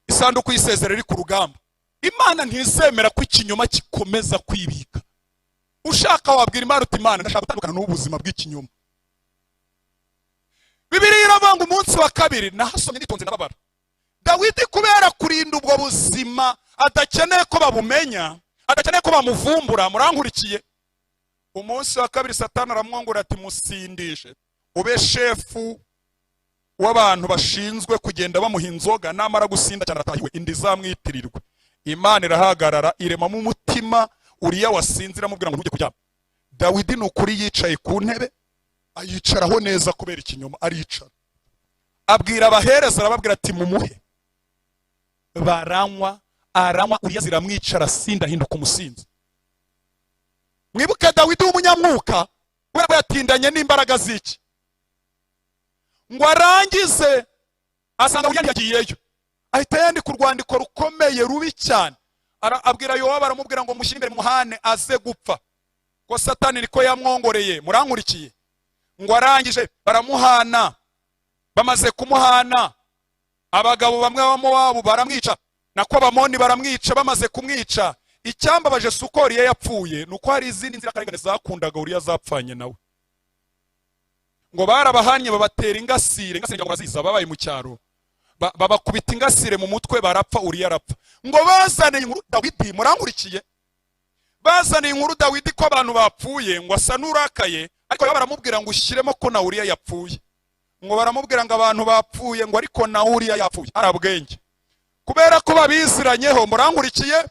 isanduku y'isezerano iri ku rugamba. Imana ntizemera ko ikinyoma gikomeza kwibika. Ushaka wabwira Imana uti: "Imana, ndashaka gutandukana n'ubuzima bw'ikinyoma." Bibiliya iravuga ngo umunsi wa kabiri, nahasomye nitonze ndababara, Dawidi kubera kurinda ubwo buzima adakeneye ko babumenya, adakeneye ko bamuvumbura. Murankurikiye? Umunsi wa kabiri Satani aramwongora ati: "Musindishe, ube shefu w'abantu bashinzwe kugenda bamuha inzoga. Namara gusinda cyane atahiwe, inda izamwitirirwe." Imana irahagarara, iremamo umutima Uriya wasinze, iramubwira ngo: "Ntujye kuryama." Dawidi ni ukuri yicaye ku ntebe, ayicaraho neza kubera ikinyoma, aricara, abwira abahereza, arababwira ati: "Mumuhe." Baranywa, aranywa, Uriya ziramwicara, asinda, ahinduka umusinzi. Mwibuke Dawidi w'umunyamwuka, kubera ko yatindanye n'imbaraga z'iki, ngo arangize asanga Uriya yagiyeyo, ahita yandika urwandiko rukomeye rubi cyane. Abwira Yowabu, aramubwira ngo: "Mushyire imbere, muhane aze gupfa." Ko Satani niko yamwongoreye. Murankurikiye? Ngo arangije baramuhana. Bamaze kumuhana, abagabo bamwe b'Abamowabu baramwica, nako Abamoni baramwica. Bamaze kumwica, icyambabaje si uko Uriya yapfuye, ni uko hari izindi nzirakarengane zakundaga Uriya zapfanye nawe. Ngo barabahanye, babatera ingasire. Ingasire ngo baziza babaye mu cyaro, babakubita ingasire mu mutwe, barapfa. Uriya arapfa. Ngo bazane inkuru Dawidi. Murankurikiye? Bazaniye inkuru Dawidi ko abantu bapfuye. Ngo asa n'urakaye, ariko baramubwira ngo ushyiremo ko na Uriya yapfuye. Ngo baramubwira ngo abantu bapfuye, ngo ariko na Uriya yapfuye. Arabwenge kubera ko babiziranyeho. Murankurikiye?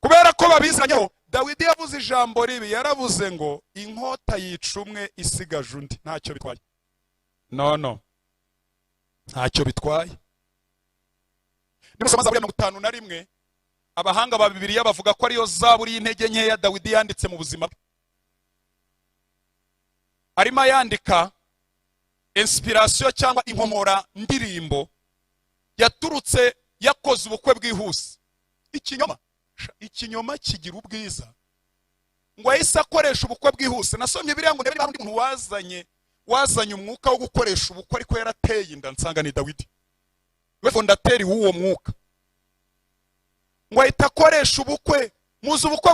Kubera ko babiziranyeho, Dawidi yavuze ijambo ribi. Yaravuze ngo inkota yica umwe isigaje undi, ntacyo bitwaye. No, no, ntacyo bitwaye. Nimusoma Zaburi ya 51, abahanga ba Bibiliya bavuga ko ariyo zaburi y'intege nkeya Dawidi yanditse mu buzima bwe. Arimo ayandika, inspiration cyangwa inkomora ndirimbo yaturutse yakoze ubukwe bwihuse. Ikinyoma, ikinyoma kigira ubwiza. Ngo yahise akoresha ubukwe bwihuse. Nasomye biriya ngo ndebe niba hari undi muntu wazanye umwuka wo gukoresha ubukwe ariko yarateye inda, nsanga ni Dawidi we fondateur w'uwo mwuka. Ngo ahita akoresha ubukwe. Muzi ubukwe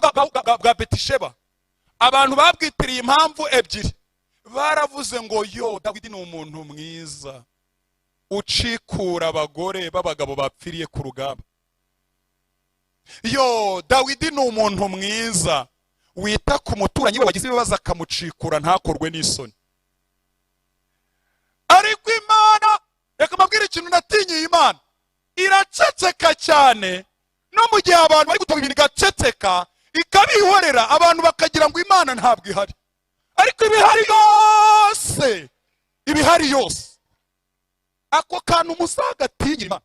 bwa Betisheba? Abantu babwitiriye impamvu ebyiri. Baravuze ngo yo, Dawidi ni umuntu mwiza ucikura abagore b'abagabo bapfiriye ku rugamba. Yo, Dawidi ni umuntu mwiza wita ku muturanyi we wagize ibibazo, akamucikura ntakorwe n'isoni. Ariko Imana, reka mbabwire ikintu natinyiye: Imana iraceceka cyane. No mu gihe abantu bari gutoba ibintu, igaceceka, ikabihorera, abantu bakagira ngo Imana ntabwo ihari, ariko ibihari yose, ibihari yose. Ako kantu muzagatinyira Imana,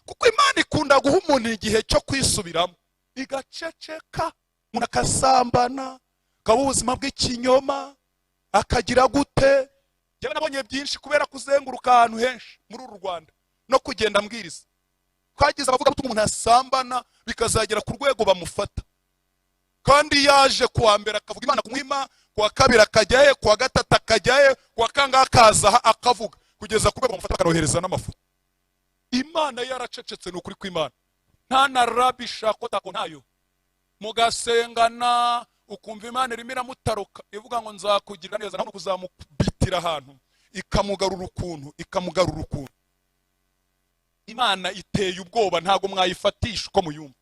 kuko Imana ikunda guha umuntu igihe cyo kwisubiramo, igaceceka. Umuntu akasambana, akaba ubuzima bw'ikinyoma, akagira gute. Njyewe nabonye byinshi kubera kuzenguruka ahantu henshi muri uru Rwanda no kugenda mbwiriza. Twagize abavuga ko umuntu asambana bikazagera ku rwego bamufata, kandi yaje kuwa mbere akavuga Imana ku Muhima, kuwa kabiri akajya he, kuwa gatatu akajya he, kuwa kangahe akaza aha akavuga, kugeza ku rwego bamufata bakanohereza n'amafoto. Imana yaracecetse. Ni ukuri kw'Imana, nta na rabisha ko ntayo. Mugasengana, ukumva Imana irimo iramutaruka, ivuga ngo nzakugirira neza, naho kuzamubitira ahantu, ikamugarura ukuntu, ikamugarura ukuntu. Imana iteye ubwoba, ntabwo mwayifatisha uko muyumva.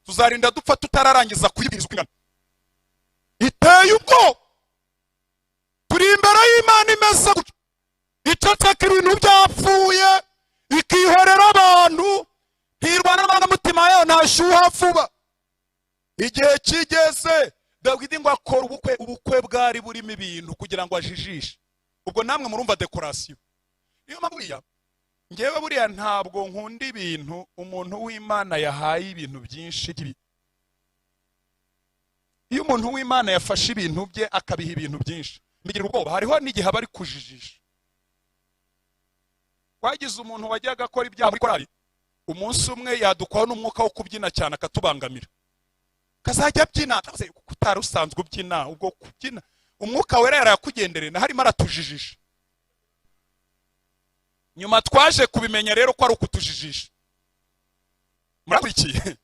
Tuzarinda dupfa tutararangiza kuyibwiriza uko ingana. Iteye ubwoba. Turi imbere y'Imana imeze gutya, iceceka ibintu byapfuye, ikihorera abantu, ntirwana n'amarangamutima yayo, ntashyuha vuba. Igihe kigeze, Dawidi ngo akora ubukwe. Ubukwe bwari burimo ibintu kugira ngo ajijishe. Ubwo namwe murumva décoration. Niyo mpamvu buriya ngewe, buriya ntabwo nkunda ibintu umuntu w'Imana yahaye ibintu byinshi. Iyo umuntu w'Imana yafashe ibintu bye akabiha ibintu byinshi, mbigira ubwoba. Hariho n'igihe aba ari kujijisha. Wagize umuntu wajyaga akora ibyaha muri korali, umunsi umwe yadukwaho n'umwuka wo kubyina cyane, akatubangamira, kazajya abyina. Utari usanzwe ubyina, ubwo kubyina Umwuka Wera yarakugendereye, naho arimo aratujijisha. Nyuma twaje kubimenya rero ko ari ukutujijisha. Murakurikiye?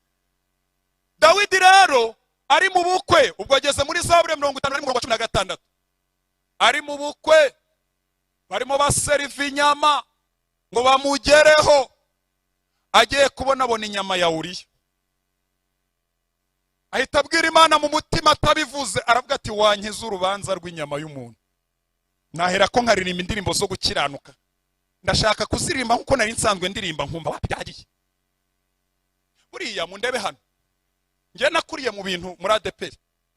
Dawidi rero ari mu bukwe. Ubwo ageze muri Zaburi 50 n'umurongo wa 16. Ari mu bukwe, barimo baseriva inyama ngo bamugereho. Agiye kubona, abona inyama ya Uriya, ahita abwira Imana mu mutima atabivuze, aravuga ati: "Wankiza urubanza rw'inyama y'umuntu, nahera ko nkaririmba indirimbo zo gukiranuka. Ndashaka kuziririmba nkuko nari nsanzwe ndirimba, nkumva wapi, byagiye." Buriya mundebe hano, njye nakuriye mu bintu muri ADEPR,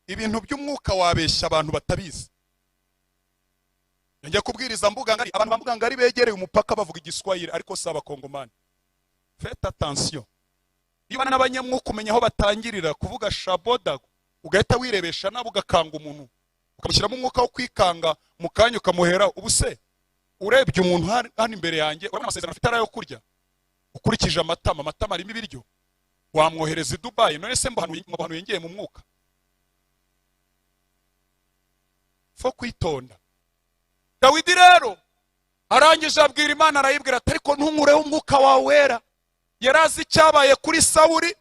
ibintu by'umwuka wabeshya abantu batabizi. Njya kubwiriza Mbugangari, abantu ba Mbugangari begereye umupaka bavuga Igiswahili, ariko si Abakongomani. Faites attention, iyo ubana n'abanyamwuka umenya aho batangirira kuvuga shabodago, ugahita wirebesha nabo, ugakanga umuntu, ukamushyiramo umwuka wo kwikanga, mu kanya ukamuhera. Ubu se urebye umuntu hano imbere yanjye, urabona amasezerano afite ari ayo kurya? Ukurikije amatama, amatama arimo ibiryo, wamwohereza i Dubayi. None se mbahanuye ngiye mu mwuka? Fo kwitonda. Dawidi rero arangije abwira Imana, arayibwira ati: "Ariko ntunkureho umwuka wawe wera." Yari azi icyabaye kuri Sawuri.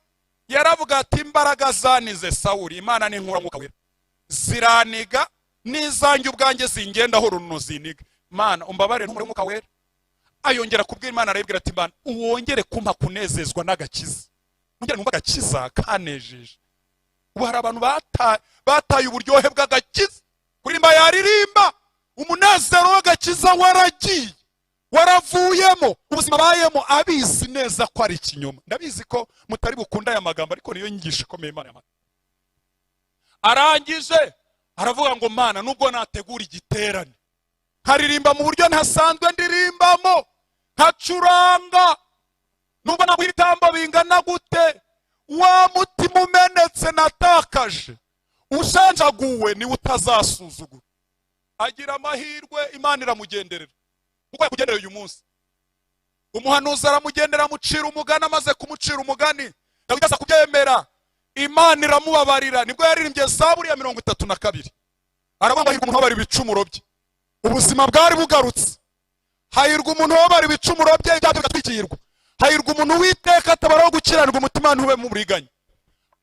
Yaravuga ati: "Imbaraga zanize Sawuri, Imana ninkura umwuka wera ziraniga, n'izanjye ubwanjye zingendaho runo ziniga. Mana, umbabarire, ntumure umwuka wera." Ayongera kubwira Imana, arayibwira ati: "Imana, uwongere kumpa kunezezwa n'agakiza, ongera numva agakiza kanejeje." Ubu hari abantu bataye uburyohe bw'agakiza. Kuririmba yaririmba, umunezero w'agakiza waragiye, waravuyemo. Ubuzima abayemo abizi neza ko ari ikinyoma. Ndabizi ko mutari bukunde aya magambo, ariko niyo nyigisho ikomeye Imana yampaye. Arangije aravuga ngo: "Mana, nubwo nategura igiterane, nkaririmba mu buryo ntasanzwe ndirimbamo, nkacuranga, nubwo naguha ibitambo bingana gute, wa mutima umenetse natakaje, ushenjaguwe, niwe utazasuzugura." Agira amahirwe, Imana iramugenderera kuko yakugendereye uyu munsi. Umuhanuzi aramugendera, amucira umugani. Amaze kumucira umugani, Dawidi aza kubyemera, Imana iramubabarira. Nibwo yaririmbye Zaburi ya 32, aravuga ngo: "Hahirwa umuntu ubabara ibicumuro bye." Ubuzima bwari bugarutse. Hahirwa umuntu ubabara ibicumuro bye, ibyaha bigatwikirwa. Hahirwa umuntu witeka atabaraho gukiranirwa, umutima ntube mu buriganya.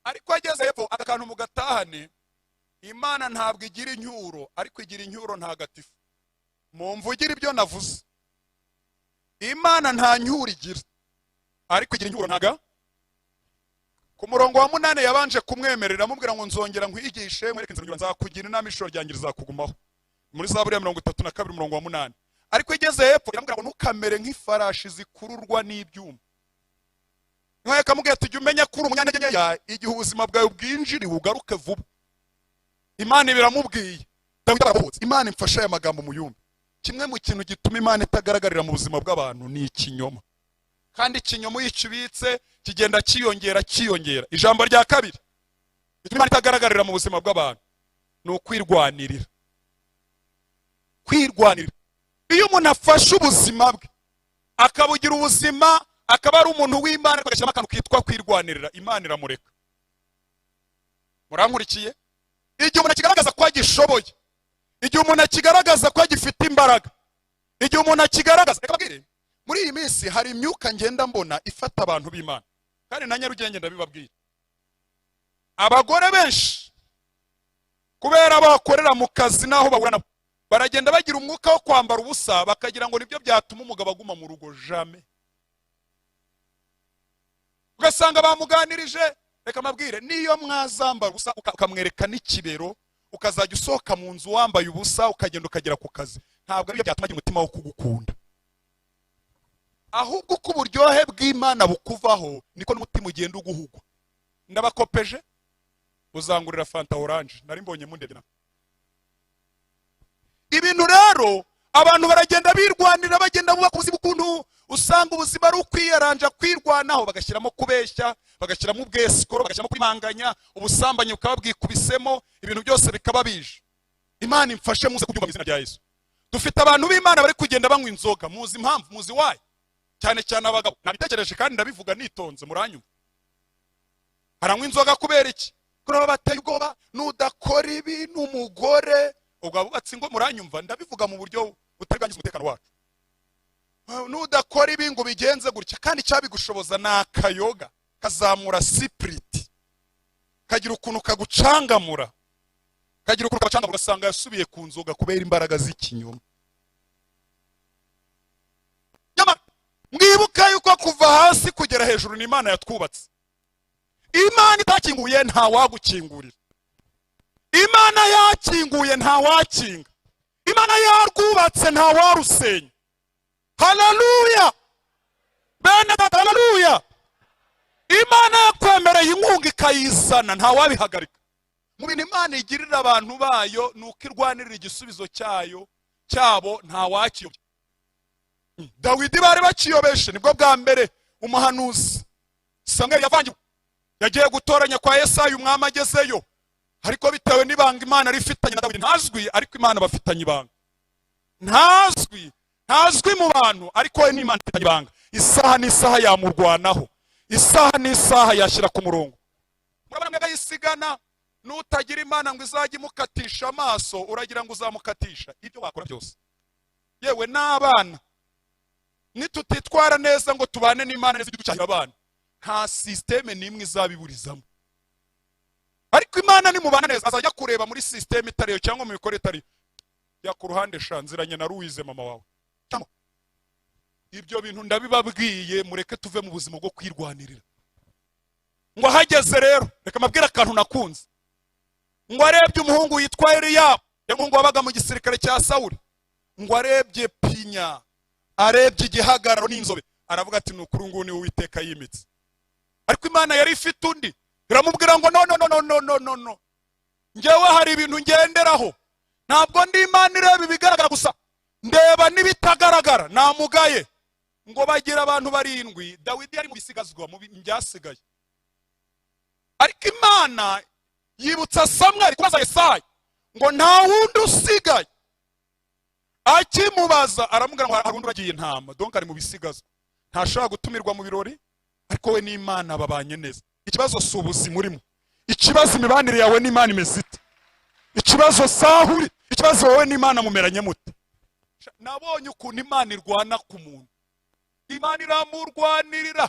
Ariko ageze hepfo, aka kantu mugatahane: Imana ntabwo igira incyuro, ariko igira incyuro ntagatifu. Mumvugire ibyo navuze. Imana nta ncyuro igira, ariko igira incyuro ntaga. Ku murongo wa 8 yabanje kumwemerera, amubwira ngo: "Nzongera nkwigishe, nkwereke inzira, nzakugira inama, ijisho ryanjye rizakugumaho." Muri Zaburi ya 32, umurongo wa 8. Ariko igeze hepfo iramubwira ngo: "Ntukamere nk'ifarashi zikururwa n'ibyuma." Niho yakamubwira ati: "Jya umenya ko uri umunyantege nkeya, igihe ubuzima bwawe bwinjiriwe ugaruke vuba." Imana ibiramubwiye, Dawidi arabohotse. Imana imfashe aya magambo muyumve. Kimwe mu kintu gituma Imana itagaragarira mu buzima bw'abantu ni ikinyoma, kandi ikinyoma iyo ukibitse kigenda cyiyongera, cyiyongera. Ijambo rya kabiri bituma Imana itagaragarira mu buzima bw'abantu ni ukwirwanirira. Kwirwanirira. Iyo umuntu afashe ubuzima bwe akabugira ubuzima, akaba ari umuntu w'Imana, agashyiramo akantu kitwa kwirwanirira, Imana iramureka. Murankurikiye? Igihe umuntu akigaragaza ko agishoboye, igihe umuntu akigaragaza ko agifite imbaraga, igihe umuntu akigaragaza. Reka mbabwire, muri iyi minsi hari imyuka ngenda mbona ifata abantu b'Imana, kandi na Nyarugenge ndabibabwira. Abagore benshi, kubera bakorera mu kazi n'aho bahura nabo, baragenda bagira umwuka wo kwambara ubusa, bakagira ngo nibyo byatuma umugabo aguma mu rugo. Jamais. Ugasanga bamuganirije. Reka mbabwire, niyo mwazambara ubusa, ukamwereka n'ikibero, ukazajya usohoka mu nzu wambaye ubusa, ukagenda ukagera ku kazi, ntabwo aribyo byatuma agira umutima wo kugukunda. Ahubwo uko uburyohe bw'Imana bukuvaho, niko n'umutima ugenda uguhugwa. Ndabakopeje, uzangurira Fanta orange nari mbonye mundebye. Ibintu rero, abantu baragenda birwanira, bagenda bubaka ubuzima, ukuntu usanga ubuzima ari ukwiyaranja, kwirwanaho, bagashyiramo kubeshya, bagashyiramo ubwesikoro, bagashyiramo kwimanganya, ubusambanyi bukaba bwikubisemo, ibintu byose bikaba bije. Imana imfashe muze kubyumva mu izina rya Yesu. Dufite abantu b'Imana bari kugenda banywa inzoga. Muzi impamvu? Muzi why? Cyane cyane abagabo. Nabitekereje kandi ndabivuga nitonze, muranyumva. Haranywa inzoga kubera iki? Kuko bateye ubwoba: "Nudakora ibi n'umugore." Ubwo abubatsi ngo muranyumva, ndabivuga mu buryo butari bwangiza umutekano wacu. "Nudakora ibi ngo bigenze gutya." Kandi icyabigushoboza ni akayoga kazamura spirit, kagira ukuntu kagucangamura, kagira ukuntu kabacangamura, ugasanga yasubiye ku nzoga kubera imbaraga z'ikinyoma. Nyamara mwibuka yuko kuva hasi kugera hejuru ni Imana yatwubatse. Imana itakinguye ntawagukingurira, Imana yakinguye ntawakinga, Imana yarwubatse ntawarusenya. Haleluya, bene data, haleluya! Imana yakwemereye inkunga ikayizana, ntawabihagarika. Mu bintu Imana igirira abantu bayo ni uko irwanirira igisubizo cyayo, cyabo, ntawakiyobya. Dawidi bari bakiyobeshe. Nibwo bwa mbere umuhanuzi Samweli yavangiwe, yagiye gutoranya kwa Yesayi umwami. Agezeyo, ariko bitewe n'ibanga Imana rifitanye na Dawidi, ntazwi, ariko Imana bafitanye ibanga. Ntazwi, ntazwi mu bantu, ariko we n'Imana ifitanye ibanga. Isaha n'isaha yamurwanaho, isaha n'isaha yashyira ku murongo. Murabona mwebwe yisigana. Nutagira Imana ngo izajye imukatisha amaso, uragira ngo uzamukatisha ibyo wakora byose. Yewe n'abana, nitutitwara neza ngo tubane n'Imana neza ducyahira abana, nta système n'imwe izabiburizamo. Ariko Imana nimubana neza azajya kureba muri système itariyo cyangwa mu mikorere itariyo. Ya ku ruhande shanziranye na Louise mama wawe. Ibyo bintu ndabibabwiye, mureke tuve mu buzima bwo kwirwanirira. Ngo ahageze rero, reka mabwire akantu nakunze. Ngo arebye umuhungu witwa Eliya, umuhungu wabaga mu gisirikare cya Sawuli, ngo arebye pinya, arebye igihagararo n'inzobe, aravuga ati ni ukuri ngubu ni Uwiteka yimitse. Ariko Imana yari ifite undi, iramubwira ngo no no no no no no no, njyewe hari ibintu ngenderaho, ntabwo ndi Imana ireba ibigaragara gusa, ndeba n'ibitagaragara. Namugaye. Ngo bagira abantu 7, Dawidi yari mu bisigazwa, mu byasigaye. Ariko Imana yibutsa Samweli kubaza Yesayi ngo nta wundi usigaye. Akimubaza aramubwira ngo hari undi uragiye intama, donc ari mu bisigazwa, ntashobora gutumirwa mu birori, ariko we n'Imana babanye neza. Ikibazo si ubuzima urimo, ikibazo imibanire yawe n'Imana imeze ite, ikibazo sahuri, ikibazo wowe n'Imana mumeranye mute. Nabonye ukuntu Imana irwana ku muntu, Imana iramurwanirira.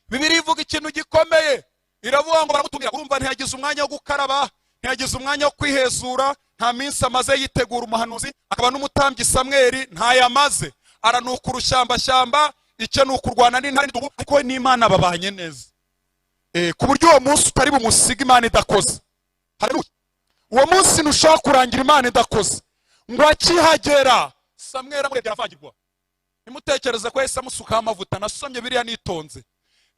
Bibiliya ivuga ikintu gikomeye, iravuga ngo baramutumira. Urumva ntiyagize umwanya wo gukaraba, ntiyagize umwanya wo kwihezura, nta minsi amaze yitegura umuhanuzi, akaba n'umutambyi Samweli ntayamaze, aranuka urushyambashyamba, icyo ni ukurwana n'intare n'indubu, ariko we n'Imana babanye neza. Ku buryo uwo munsi utari bumusiga Imana idakoze. Haleluya. Uwo munsi ntushobora kurangira Imana idakoze. Ngo akihagera Samweli amurebye aravangirwa. Nimutekereze ko yahise amusukaho amavuta. Nasomye biriya nitonze,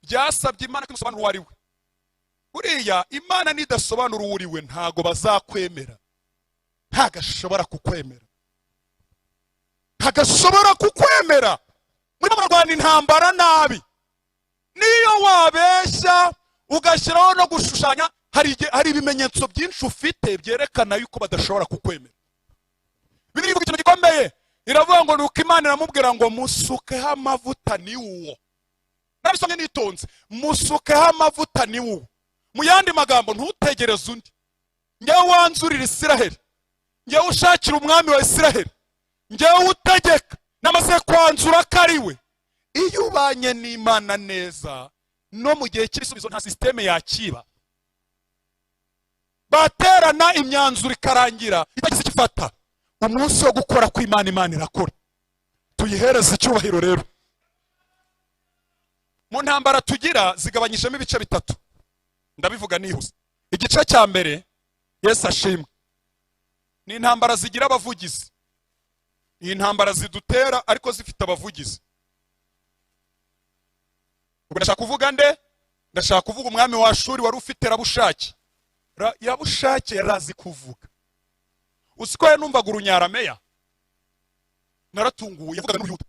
byasabye Imana ko imusobanura uwo ari we. Buriya Imana nidasobanura uwo uri we, ntago bazakwemera, ntagashobora kukwemera, ntagashobora kukwemera. Murimo murarwana intambara nabi. Niyo wabeshya ugashyiraho no gushushanya, hari ibimenyetso byinshi ufite byerekana yuko badashobora kukwemera. Bibiliya ivuga ikintu gikomeye, iravuga ngo nuko Imana iramubwira ngo musukeho amavuta ni uwo. Nabisomye nitonze, musukeho amavuta ni uwo. Mu yandi magambo, ntutegereze undi. Njyewe wanzurira Isiraheli, njyewe ushakira umwami wa Isiraheli, njyewe utegeka, namaze kwanzura ko ari we. Iyo ubanye n'Imana neza, no mu gihe cy'ibisubizo nta système yakiba. Baterana imyanzuro ikarangira itagize ikifata. Umunsi wo gukora kw'Imana, Imana irakora. Tuyihereze icyubahiro. Rero mu ntambara tugira zigabanyijemo ibice 3, ndabivuga nihuse. Igice cya mbere, Yesu ashimwe, ni intambara zigira abavugizi. Ni intambara zidutera ariko zifite abavugizi. Ubwo ndashaka kuvuga nde? Ndashaka kuvuga umwami wa Ashuri wari ufite Rabushake. Rabushake yarazi kuvuga. Uzi ko numvaga urunyarameya, naratunguwe, yavugaga n'Uruyuda.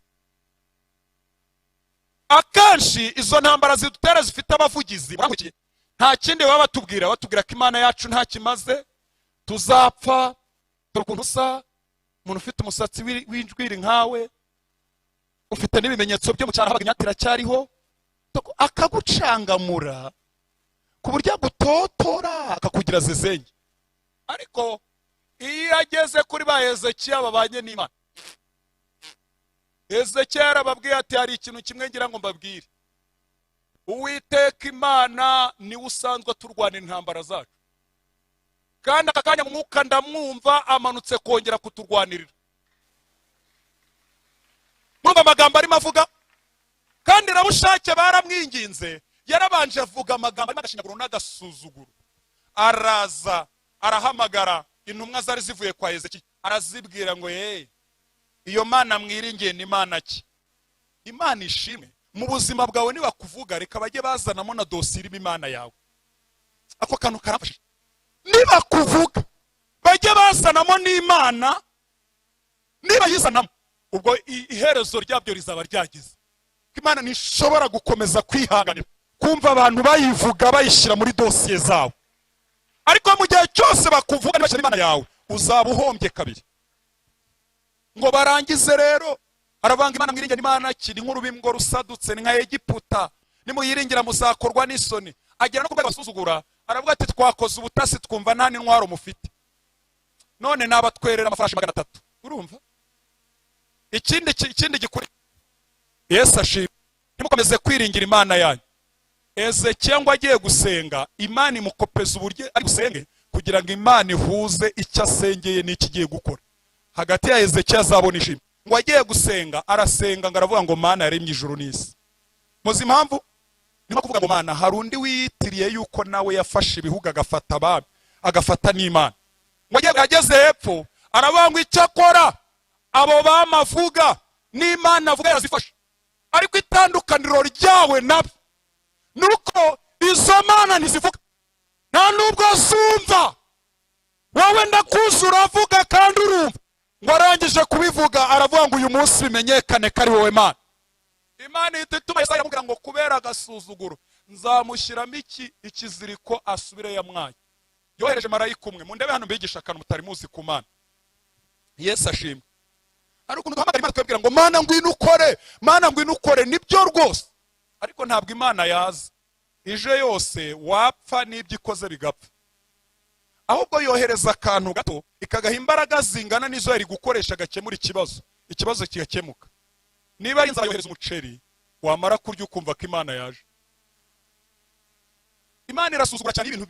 Akenshi izo ntambara zidutera zifite abavugizi, murankurikiye, nta kindi baba batubwira, batubwira ko Imana yacu nta kimaze, tuzapfa, dore ukuntu usa, umuntu ufite umusatsi w'injwiri nkawe, ufite n'ibimenyetso byo mu cyaro, habaga imyaka iracyariho, akagucangamura ku buryo agutotora akakugira zezenge. Ariko iyo ageze kuri ba Hezekiya babanye n'Imana, Hezekiya yarababwiye ati hari ikintu kimwe ngira ngo mbabwire, Uwiteka Imana niwe usanzwe turwana intambara zacu, kandi aka kanya mwuka ndamwumva amanutse kongera kuturwanirira. Mwumva amagambo arimo avuga? Kandi Rabushake baramwinginze, yarabanje avuga amagambo arimo agashinyaguro n'agasuzuguro. Araza arahamagara intumwa zari zivuye kwa Hezekiya, arazibwira ngo hey, iyo Mana mwiringiye ni Imana ki? Imana ishimwe. Mu buzima bwawe nibakuvuga, reka bajye bazanamo na dosiye irimo Imana yawe. Ako kantu karamfashije. Nibakuvuga bajye bazanamo n'Imana, niba yizanamo ubwo iherezo ryabyo rizaba ryageze. Imana ntishobora gukomeza kwihanganira kumva abantu bayivuga bayishyira muri dosiye zabo. Ariko mu gihe cyose bakuvuga ntibashyira Imana yawe, uzaba uhombye kabiri. Ngo barangize rero aravanga Imana mwiringira Imana kiri nk'urubingo rusadutse, ni nka Egiputa, nimuyiringira muzakorwa n'isoni. Agera no ku rwego basuzugura, Aravuga ati twakoze ubutasi twumva nta n'intwaro mufite, none nabatwerera amafarashi 300. Urumva ikindi gikuri. Yesu ashimwe. Ntimukomeze kwiringira Imana yanyu. Ezekiya ngo agiye gusenga, Imana imukopeza uburyo ari busenge kugira ngo Imana ihuze icyo asengeye n'icyo igiye gukora. Hagati ya Ezekiya azabona ishimwe. Ngo agiye gusenga, arasenga ngo aravuga ngo Mana yaremye ijuru n'isi. Muzi impamvu? Ni nko kuvuga ngo Mana, hari undi wiyitiriye yuko nawe yafashe ibihugu, agafata abami, agafata n'Imana. Ngo ageze hepfo aravuga ngo icyakora abo bamavuga n'Imana avuga yarazifashe, ariko itandukaniro ryawe nabo nuko izo mana ntizivuga, nta nubwo zumva, wowe ndakuzi uravuga kandi urumva. Ngo arangije kubivuga aravuga ngo uyu munsi bimenyekane ko ari wowe Mana. Imana ihita ituma Yesaya aramubwira ngo kubera agasuzuguro nzamushyiramo iki ikiziriko asubire yamwaye. Yohereje marayika umwe. Mundebe hano mbigisha akantu mutari muzi ku Mana. Yesu ashimwe. Hari ukuntu duhamagara Imana twebwira ngo Mana ngwino ukore, Mana ngwino ukore. Nibyo rwose, ariko ntabwo Imana yaza ije yose wapfa n'ibyo ikoze bigapfa. Ahubwo yohereza akantu gato ikagaha imbaraga zingana n'izo yari gukoresha gakemura ikibazo, ikibazo kigakemuka. Niba ari inzara yohereza umuceri, wamara kurya ukumva ko Imana yaje. Imana irasuzugura cyane ibintu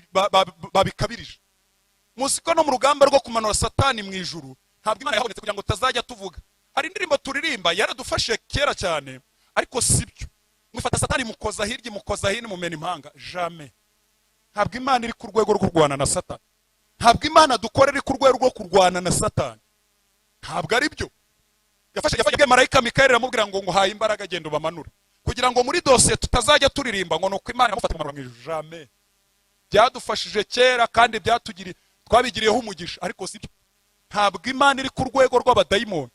babikabirije. Muzi ko no mu rugamba rwo kumanura Satani mu ijuru ntabwo Imana yahabonetse kugira ngo tutazajya tuvuga. Hari indirimbo turirimba yaradufashe kera cyane, ariko si byo. Mufata Satani mukoza hirya, mukoza hino, mumena impanga. Jamais. Ntabwo Imana iri ku rwego rwo kurwana na Satani. Ntabwo Imana dukorera iri ku rwego rwo kurwana na Satani. Ntabwo ari byo. Yafashe marayika Mikayeli aramubwira ngo nguhaye imbaraga, genda ubamanure, kugira ngo muri dosiye tutazajya turirimba ngo nuko Imana yamufata mu ijuru. Jamais. Byadufashije kera kandi byatugiriye, twabigiriyeho umugisha, ariko si byo. Ntabwo Imana iri ku rwego rw'abadayimoni.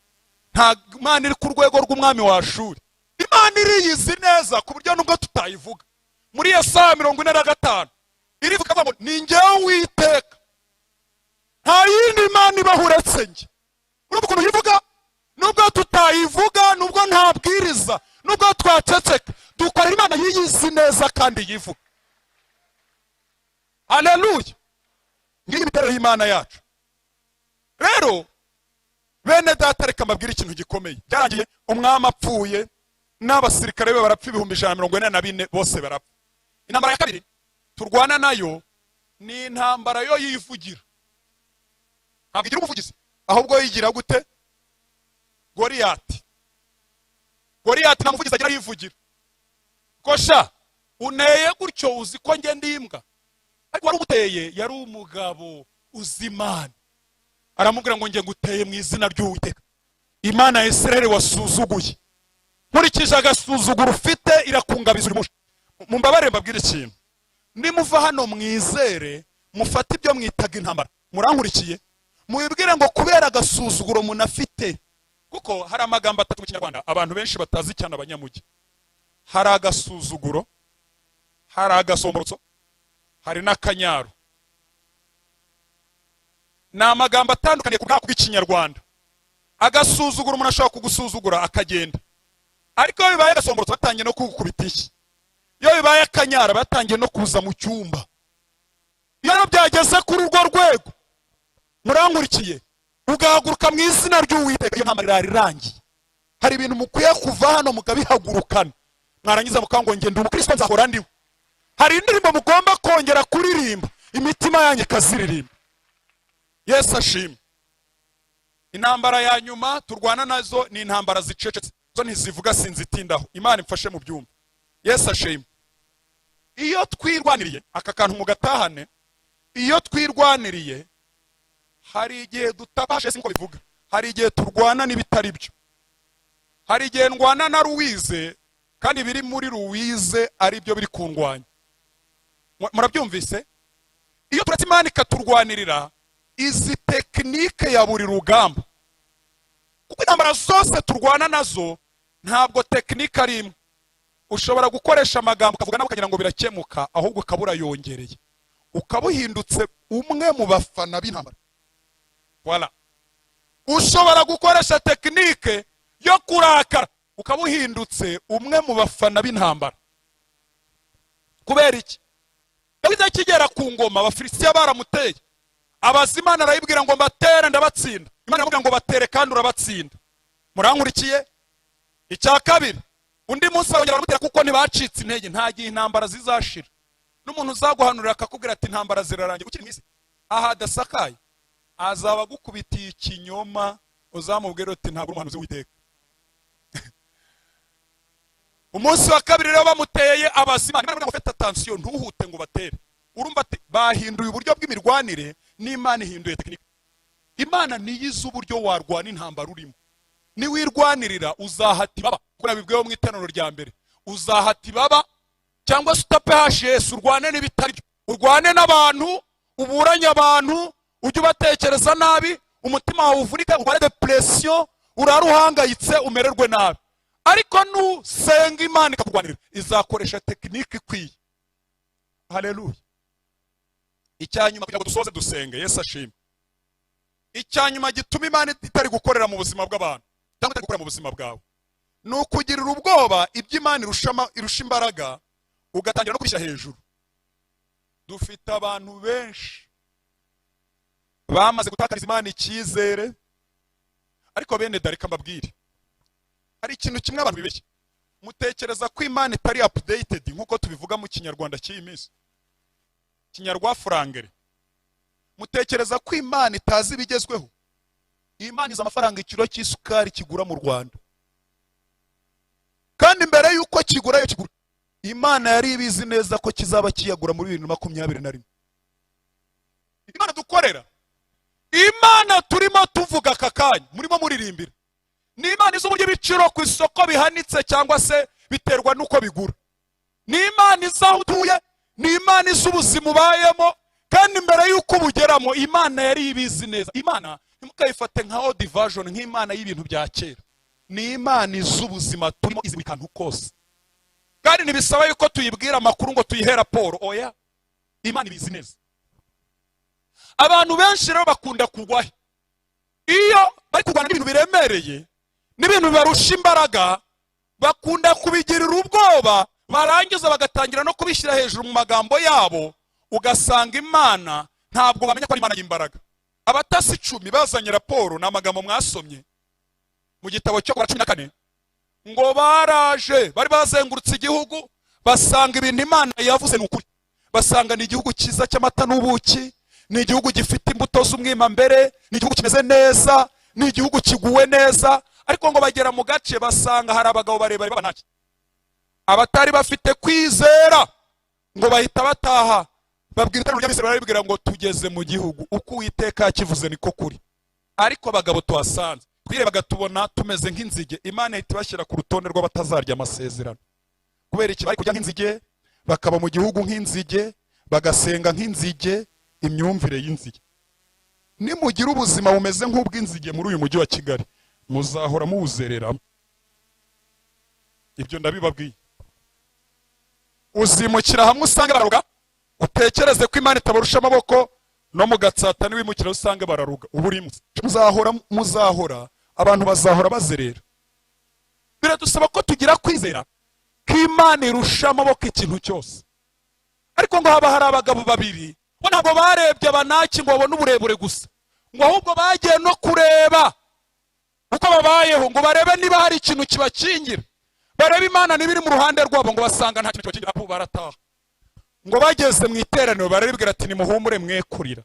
Ntabwo Imana iri ku rwego rw'umwami wa Ashuri. Imana iriyizi neza ku buryo nubwo tutayivuga. Muri Yesaya 45 irivuga ngo ni njyewe Uwiteka, nta yindi Mana ibaho uretse njye. Urumva ukuntu yivuga? Nubwo tutayivuga, nubwo ntabwiriza, nubwo twaceceka, dukorera Imana yiyizi neza kandi yivuga. Haleluya. Ngiyi imiterere y'Imana yacu. Rero bene data, reka mbabwire ikintu gikomeye. Byarangiye umwami apfuye n'abasirikare be barapfa, 144,000 bose barapfa. Intambara ya kabiri turwana nayo ni intambara yo yivugira. Ntabwo igira umuvugizi, ahubwo yigira gute? Goriyati. Goriyati nta muvugizi agira, yivugira. Kosha uneye gutyo uzi ko njye ndi imbwa. Ariko wari umuteye yari umugabo uzi Imana. Aramubwira ngo njye nguteye mu izina ry'Uwiteka, Imana ya Isirayeli wasuzuguye. Nkurikije agasuzuguro ufite irakungabiza uri mushi. Mumbabarire mbabwire ikintu. Nimuva hano mwizere, mufate ibyo mwitaga intambara. Murankurikiye? Mubibwire ngo kubera agasuzuguro munafite. Kuko hari amagambo atatu mu Kinyarwanda abantu benshi batazi cyane, abanyamujyi. Hari agasuzuguro, hari agasomborotso, hari n'akanyaro. Ni amagambo atandukaniye ku bwako bw'Ikinyarwanda. Agasuzuguro, umuntu ashobora kugusuzugura akagenda, ariko iyo bibaye agasomborotso batangiye no kugukubita ishyi. Iyo bibaye akanyara batangiye no kuza mu cyumba. Iyo rero byageze kuri urwo rwego, murankurikiye, ugahaguruka mu izina ry'Uwiteka, iyo ntambara irara irangiye. Hari ibintu mukwiye kuva hano mukabihagurukana, mwarangiza mukavuga ngo ngende umukristo nzahora ndiwe. Hari indirimbo mugomba kongera kuririmba, imitima yanyu ikaziririmba. Yesu ashimwe. Intambara ya nyuma turwana nazo ni intambara zicecetse, zo ntizivuga, sinzitindaho. Imana imfashe mu byumba. Yesu ashimwe. Iyo twirwaniriye, aka kantu mugatahane, iyo twirwaniriye hari igihe dutabashe, sinko bivuga, hari igihe turwana n'ibitari byo. Hari igihe ndwana na Louise kandi biri muri Louise ari byo biri kundwanya. Murabyumvise? Iyo turetse Imana ikaturwanirira, izi tekinike ya buri rugamba, kuko intambara zose turwana nazo ntabwo tekinike ari imwe. Ushobora gukoresha amagambo ukavuga nawe ukagira ngo birakemuka, ahubwo ukaba urayongereye, ukaba uhindutse umwe mu bafana b'intambara. Voilà. Ushobora gukoresha tekinike yo kurakara, ukaba uhindutse umwe mu bafana b'intambara. Kubera iki? Dawidi akigera ku ngoma, Abafilisitiya baramuteye. Abaza Imana, arayibwira ngo: "Mbatere, ndabatsinda?" Imana iramubwira ngo: "Batere kandi urabatsinda." Murankurikiye? Icya kabiri, undi munsi barongera baramutera, kuko ntibacitse intege. Nta gihe intambara zizashira. N'umuntu uzaguhanurira akakubwira ati: "Intambara zirarangira ukiri mu isi aha hadasakaye," azaba agukubitiye ikinyoma. Uzamubwira uti: "Ntabwo uri umuhanuzi w'Uwiteka." Umunsi wa kabiri rero bamuteye, abaza Imana. Imana ngo: "Faites attention, ntuhute ngo batere." Urumva ati bahinduye uburyo bw'imirwanire, n'Imana ihinduye technique. Imana niyo izi uburyo warwana intambara urimo. Niwirwanirira uzahata ibaba, kuko nabibwiweho mu iteraniro rya mbere. Uzahata ibaba cyangwa se utape hashi Yesu, urwane n'ibitari byo, urwane n'abantu, uburanye abantu, ujye ubatekereza nabi, umutima wawe uvunike, urware dépression, urare uhangayitse, umererwe nabi. Ariko nusenga Imana ikakurwanirira, izakoresha technique ikwiye. Haleluya! Icyanyuma kugira ngo dusoze dusenge, Yesu ashimwe. Icyanyuma gituma Imana itari gukorera mu buzima bw'abantu cyangwa itari gukorera mu buzima bwawe ni ukugirira ubwoba ibyo Imana irusha imbaraga, ugatangira no kubishyira hejuru. Dufite abantu benshi bamaze gutakariza Imana icyizere. Ariko bene darika, mbabwire, hari ikintu kimwe abantu bibeshya. Mutekereza ko Imana itari updated, nk'uko tubivuga mu Kinyarwanda cy'iyi minsi, Kinyarwafurangere. Mutekereza ko Imana itazi ibigezweho? Imana izi amafaranga ikiro cy'isukari kigura mu Rwanda, kandi mbere y'uko kigura, yo kigura, Imana yari ibizi neza ko kizaba kiyagura muri 2021. Imana dukorera, Imana turimo tuvuga aka kanya, murimo muririmbira, ni Imana izi uburyo ibiciro ku isoko bihanitse cyangwa se biterwa n'uko bigura. Ni Imana izi aho utuye, ni Imana izi ubuzima ubayemo, kandi mbere y'uko ubugeramo Imana yari ibizi neza. Imana ntimukayifate nka old version, nk'Imana y'ibintu bya kera. Ni Imana izi ubuzima turimo, izi buri kantu kose, kandi ntibisaba yuko tuyibwira amakuru ngo tuyihe raporo. Oya, Imana ibizi neza. Abantu benshi rero bakunda kugwahe iyo bari kurwana n'ibintu biremereye n'ibintu bibarusha imbaraga. Bakunda kubigirira ubwoba, barangiza bagatangira no kubishyira hejuru mu magambo yabo, ugasanga Imana ntabwo bamenya ko ari Imana y'imbaraga. Abatasi 10 bazanye raporo, ni amagambo mwasomye mu gitabo cyo kwa 14, ngo baraje, bari bazengurutse igihugu, basanga ibintu Imana yavuze ni ukuri. Basanga ni igihugu cyiza cy'amata n'ubuki, ni igihugu gifite imbuto z'umwimambere, ni igihugu kimeze neza, ni igihugu kiguwe neza. Ariko ngo bagera mu gace, basanga hari abagabo barebare b'Abanaki. Abatari bafite kwizera ngo bahita bataha, babwira iteraniro ry'Abisirayeli, barabibwira ngo: "Tugeze mu gihugu, uko Uwiteka yakivuze niko kuri, ariko abagabo tuhasanze twirebaga tubona tumeze nk'inzige." Imana ihita ibashyira ku rutonde rw'abatazarya amasezerano. Kubera iki? Bari kurya nk'inzige, bakaba mu gihugu nk'inzige, bagasenga nk'inzige, imyumvire y'inzige. Nimugira ubuzima bumeze nk'ubw'inzige muri uyu mujyi wa Kigali, muzahora muwuzereramo. Ibyo ndabibabwiye. Uzimukira hamwe usange bararuga, utekereze ko Imana itabarusha amaboko. No mu Gatsata niwimukira usange bararuga, uba urimo. Muzahora, muzahora, abantu bazahora bazerera. Biradusaba ko tugira kwizera ko Imana irusha amaboko ikintu cyose. Ariko ngo haba hari abagabo babiri, bo ntabwo barebye Abanaki ngo babone uburebure gusa, ngo ahubwo bagiye no kureba uko babayeho, ngo barebe niba hari ikintu kibakingira, barebe Imana niba iri mu ruhande rwabo. Ngo basanga nta kintu kibakingira. Apu, barataha. Ngo bageze mu iteraniro bararibwira ati: "Nimuhumure, mwe kurira.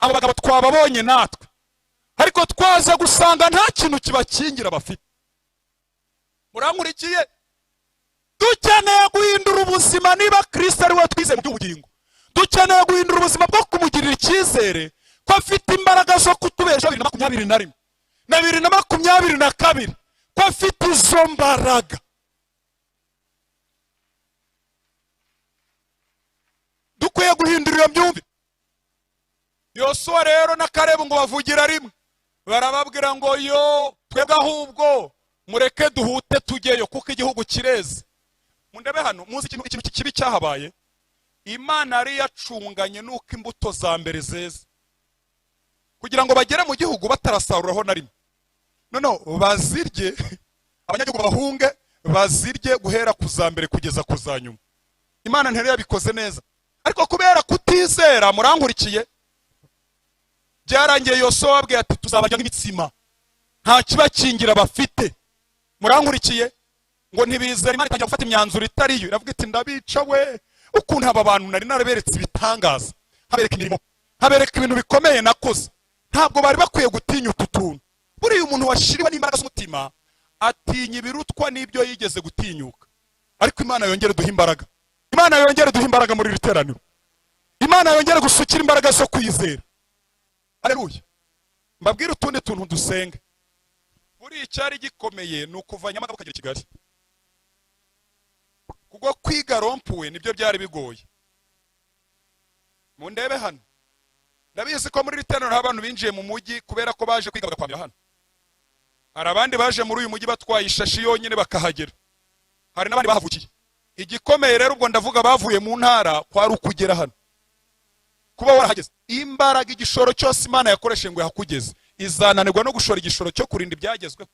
Abo bagabo twababonye natwe, ariko twaza gusanga nta kintu kibakingira bafite." Murankurikiye? Dukeneye guhindura ubuzima. Niba Kirisito ari we twizeye mu by'ubugingo, dukeneye guhindura ubuzima bwo kumugirira icyizere ko afite imbaraga zo kutubesha 2021 na 2022, ko afite izo mbaraga. Dukwiye guhindura iyo myumvire. Yosuwa rero na Karebu ngo bavugira rimwe, barababwira ngo: "Yo, twebwe ahubwo mureke duhute tujyeyo, kuko igihugu kireze." Mundebe hano, muzi ikintu kibi cyahabaye? Imana yari yacunganye n'uko imbuto za mbere zeze, kugira ngo bagere mu gihugu batarasaruraho na rimwe, noneho bazirye, abanyagihugu bahunge, bazirye guhera ku za mbere kugeza ku za nyuma. Imana ntiyari yabikoze neza. Ariko kubera kutizera, murankurikiye, byarangiye Yosuwa ababwiye ati: "Tuzabarya nk'imitsima, nta kibakingira bafite." Murankurikiye? Ngo ntibizera, Imana itangira gufata imyanzuro itari yo. Iravuga iti: "Ndabica we! Ukuntu aba bantu nari naraberetse ibitangaza, nkabereka imirimo, nkabereka ibintu bikomeye nakoze, ntabwo bari bakwiye gutinya utu tuntu." Buriya umuntu washiriwe n'imbaraga z'umutima atinya ibirutwa n'ibyo yigeze gutinyuka. Ariko Imana yongere duhe imbaraga, Imana yongere duhe imbaraga muri iri teraniro, Imana yongere gusukira imbaraga zo kwizera. Aleluya! Mbabwire utundi tuntu dusenga. Buriya icyari gikomeye ni ukuva Nyamagabe ukagera i Kigali, kuko kwiga rond-point nibyo byari bigoye. Mundebe hano, ndabizi ko muri iri teraniro hari abantu binjiye mu mujyi kubera ko baje kwiga bagakwamira hano. Hari abandi baje muri uyu mujyi batwaye ishashi yonyine bakahagera, hari n'abandi bahavukiye. Igikomeye rero, ubwo ndavuga bavuye mu ntara, kwari ukugera hano, kuba warahageze. Imbaraga, igishoro cyose Imana yakoresheje ngo ihakugeze, izananirwa no gushora igishoro cyo kurinda ibyagezweho?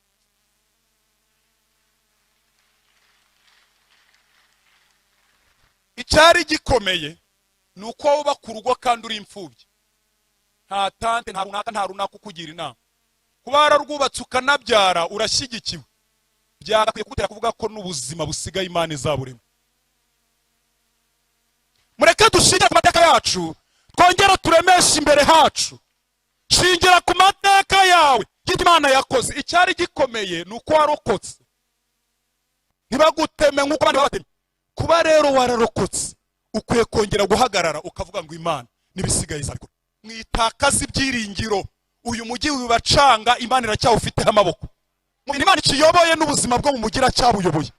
Icyari gikomeye ni uko wubaka urugo kandi uri imfubyi, nta tante, nta runaka, nta runaka ukugira inama. Kuba wararwubatse ukanabyara, urashyigikiwe, byagakwiye kugutera kuvuga ko n'ubuzima busigaye Imana izaburimo. Mureke dushingire ku mateka yacu, twongere turemeshe imbere hacu. Shingira ku mateka yawe y'ibyo Imana yakoze. Icyari gikomeye ni uko warokotse, ntibaguteme nk'uko abandi babatemye. Kuba rero wararokotse, ukwiye kongera guhagarara ukavuga ngo Imana n'ibisigaye izabikora. Mwitakaza ibyiringiro. Uyu mujyi wibacanga, Imana iracyawufiteho amaboko. Mu bintu Imana ikiyoboye, n'ubuzima bwo mu mujyi iracyabuyoboye.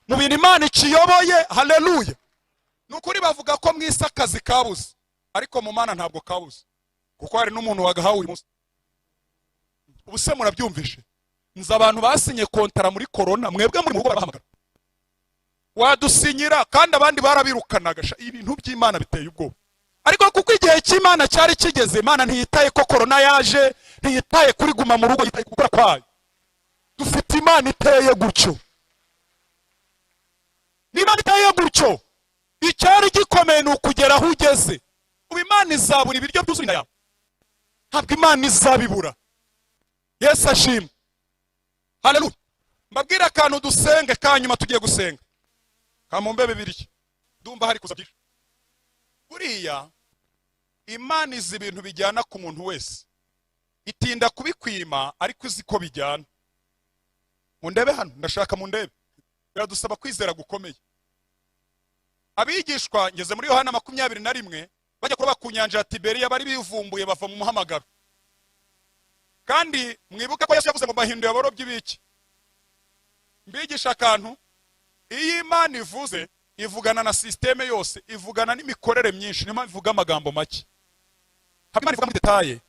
Mu bintu Imana ikiyoboye, haleluya! Ni ukuri, bavuga ko mu isi akazi kabuze, ariko mu Mana ntabwo kabuze, kuko hari n'umuntu wagahawe uyu munsi. Ubu se murabyumvishe? Nzi abantu basinye kontara muri korona. Mwebwe muri mu rugo barabahamagara: "Wadusinyira?" Kandi abandi barabirukanaga. Sha, ibintu by'Imana biteye ubwoba. Ariko kuko igihe cy'Imana cyari kigeze, Imana ntiyitaye ko korona yaje, ntiyitaye kuri guma mu rugo, yitaye ku gukora kwayo. Dufite Imana iteye gutyo, niba iteye gutyo. Icyari gikomeye ni ukugera aho ugeze ubu. Imana izabura ibiryo byuzuye inda yawe? Ntabwo Imana izabibura. Yesu ashimwe, haleluya! Mbabwire akantu dusenge ka nyuma. Tugiye gusenga, kamumbe Bibiliya, ndumva hari kuza byinshi. Buriya Imana izi ibintu bijyana ku muntu wese, itinda kubikwima ariko izi ko bijyana. Mundebe hano, ndashaka mundebe. Biradusaba kwizera gukomeye. Abigishwa, ngeze muri Yohana 21, bajya kuroba ku nyanja ya Tiberiya, bari bivumbuye bava mu muhamagaro. Kandi mwibuke ko Yesu yavuze ngo: "Mbahinduye abarobyi b'iki?" Mbigisha akantu: iyo Imana ivuze, ivugana na système yose, ivugana n'imikorere myinshi. Niyo mpamvu ivuga amagambo make, ntabwo Imana ivuga muri détails.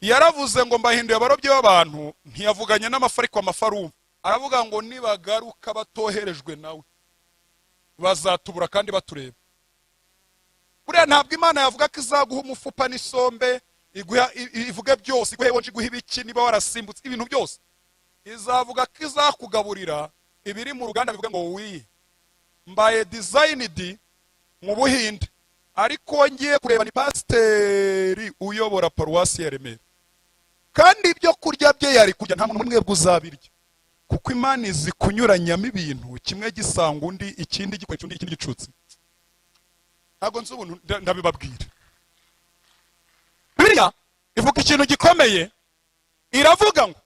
Yaravuze ngo: "Mbahinduye abarobyi b'abantu." Ntiyavuganye n'amafi, ariko amafi arumva. Aravuga ngo: "Nibagaruka batoherejwe nawe, bazatubura kandi batureba." Buriya ntabwo Imana yavuga ko izaguha umufupa n'isombe, iguha, ivuge byose, iguhe wonje, iguhe ibiki niba warasimbutse, ibintu byose. Izavuga ko izakugaburira ibiri mu ruganda, bivuga ngo: "Wi mbaye designed mu Buhinde, ariko ngiye kureba ni pasiteri uyobora paruwasi ya Remera, kandi ibyo kurya bye yari kurya, nta muntu mwebwe uzabirya." Kuko Imana izi kunyuranyamo ibintu, kimwe gisanga undi, ikindi gikweca undi, ikindi gicutse. Ntabwo nzi ubuntu, ndabibabwira. Bibiliya ivuga ikintu gikomeye, iravuga ngo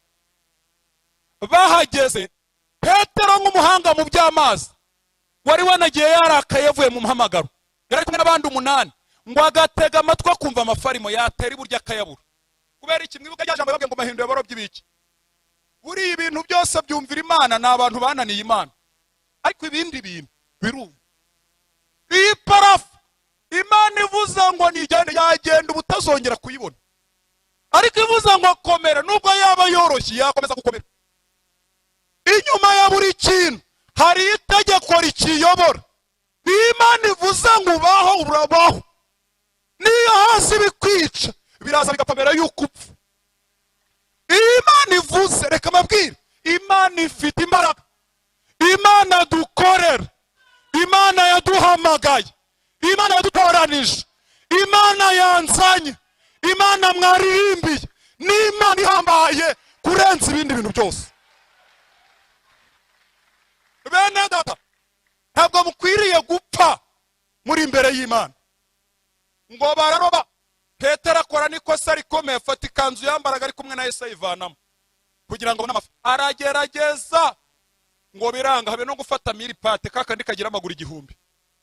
bahageze, Petero nk'umuhanga mu by'amazi wari wanagiye yarakaye yavuye mu muhamagaro, yari kumwe n'abandi umunani, ngo agatega amatwi akumva amafarimo, yatera iburyo akayabura. Kubera iki? Mwibuka rya jambo yababwiye ngo: "Mahinduye abarobyi b'iki?" Buriya ibintu byose byumvira Imana ni abantu bananiye Imana, ariko ibindi bintu birumva. Iyi parafu Imana ivuze ngo nigende, yagenda, uba utazongera kuyibona. Ariko ivuze ngo komera, nubwo yaba yoroshye yakomeza gukomera. Inyuma ya buri kintu hari itegeko rikiyobora. Iyo Imana ivuze ngo ubaho, urabaho. Niyo hasi bikwica, biraza bigakomera yuko upfa. Iyo Imana ivuze, reka mbabwire, Imana ifite imbaraga. Imana dukorera, Imana yaduhamagaye. Imana yadutoranije, Imana yanzanye, Imana mwaririmbiye ni Imana ihambaye kurenza ibindi bintu byose. Bene data, ntabwo mukwiriye gupfa muri imbere y'Imana. Ngo bararoba, Petero akora n'ikosa rikomeye, afata ikanzu yambaraga ari kumwe na Yesu ayivanamo kugira ngo abone amafi. Aragerageza ngo biranga, habe no gufata mille-pattes kakandi kagira amaguru 1000.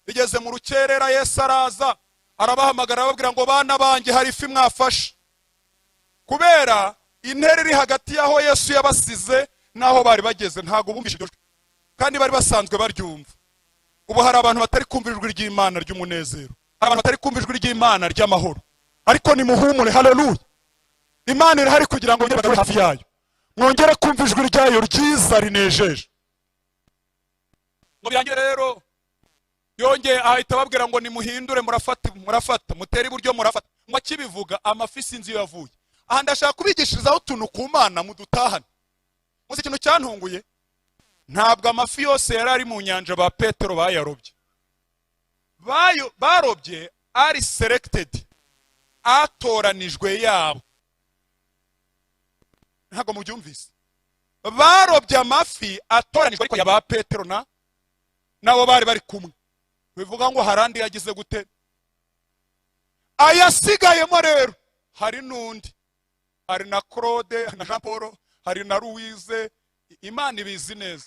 Bigeze mu rukerera, Yesu araza arabahamagara, arababwira ngo: "Bana banjye, hari ifi mwafashe?" Kubera intera iri hagati y'aho Yesu yabasize n'aho bari bageze, ntabwo bumvise iryo jwi kandi bari basanzwe baryumva. Ubu hari abantu batari kumva ijwi ry'Imana ry'umunezero, hari abantu batari kumva ijwi ry'Imana ry'amahoro, ariko nimuhumure. Haleluya! Imana irahari kugira ngo bongere bagaruke hafi yayo, mwongere kumva ijwi ryayo ryiza rinejeje. Ngo birangire rero, yongeye ahita ababwira ngo: "Nimuhindure, murafata, murafata, mutere iburyo, murafata." Ngo akibivuga, amafi sinzi iyo yavuye. Aha ndashaka kubigishirizaho utuntu ku Mana mudutahane. Muzi ikintu cyantunguye? Ntabwo amafi yose yari ari mu nyanja ba Petero bayarobye. Bayo barobye ari selected, atoranijwe yabo. Ntabwo mubyumvise? Barobye amafi atoranijwe, ariko ya ba Petero na nabo bari bari kumwe. Bivuga ngo hari andi yagize gute? Ayasigayemo rero hari n'undi, hari na Claude, hari na Jean Paul, hari na Louise. Imana ibizi neza.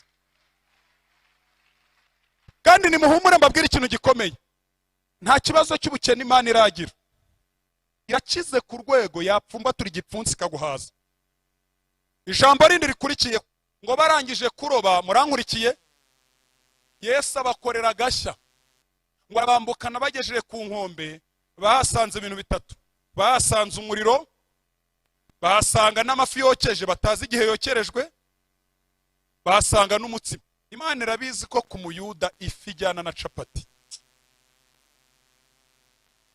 Kandi nimuhumure, mbabwire ikintu gikomeye: nta kibazo cy'ubukene Imana iragira. Irakize ku rwego yapfumbatura igipfunsi ikaguhaza. Ijambo rindi rikurikiye, ngo barangije kuroba, murankurikiye, Yesu abakorera agashya. Ngo arabambukana, bagejeje ku nkombe bahasanze ibintu bitatu: bahasanze umuriro, bahasanga n'amafi yokeje batazi igihe yokerejwe, bahasanga n'umutsima. Imana irabizi ko ku Muyuda ifi ijyana na capati.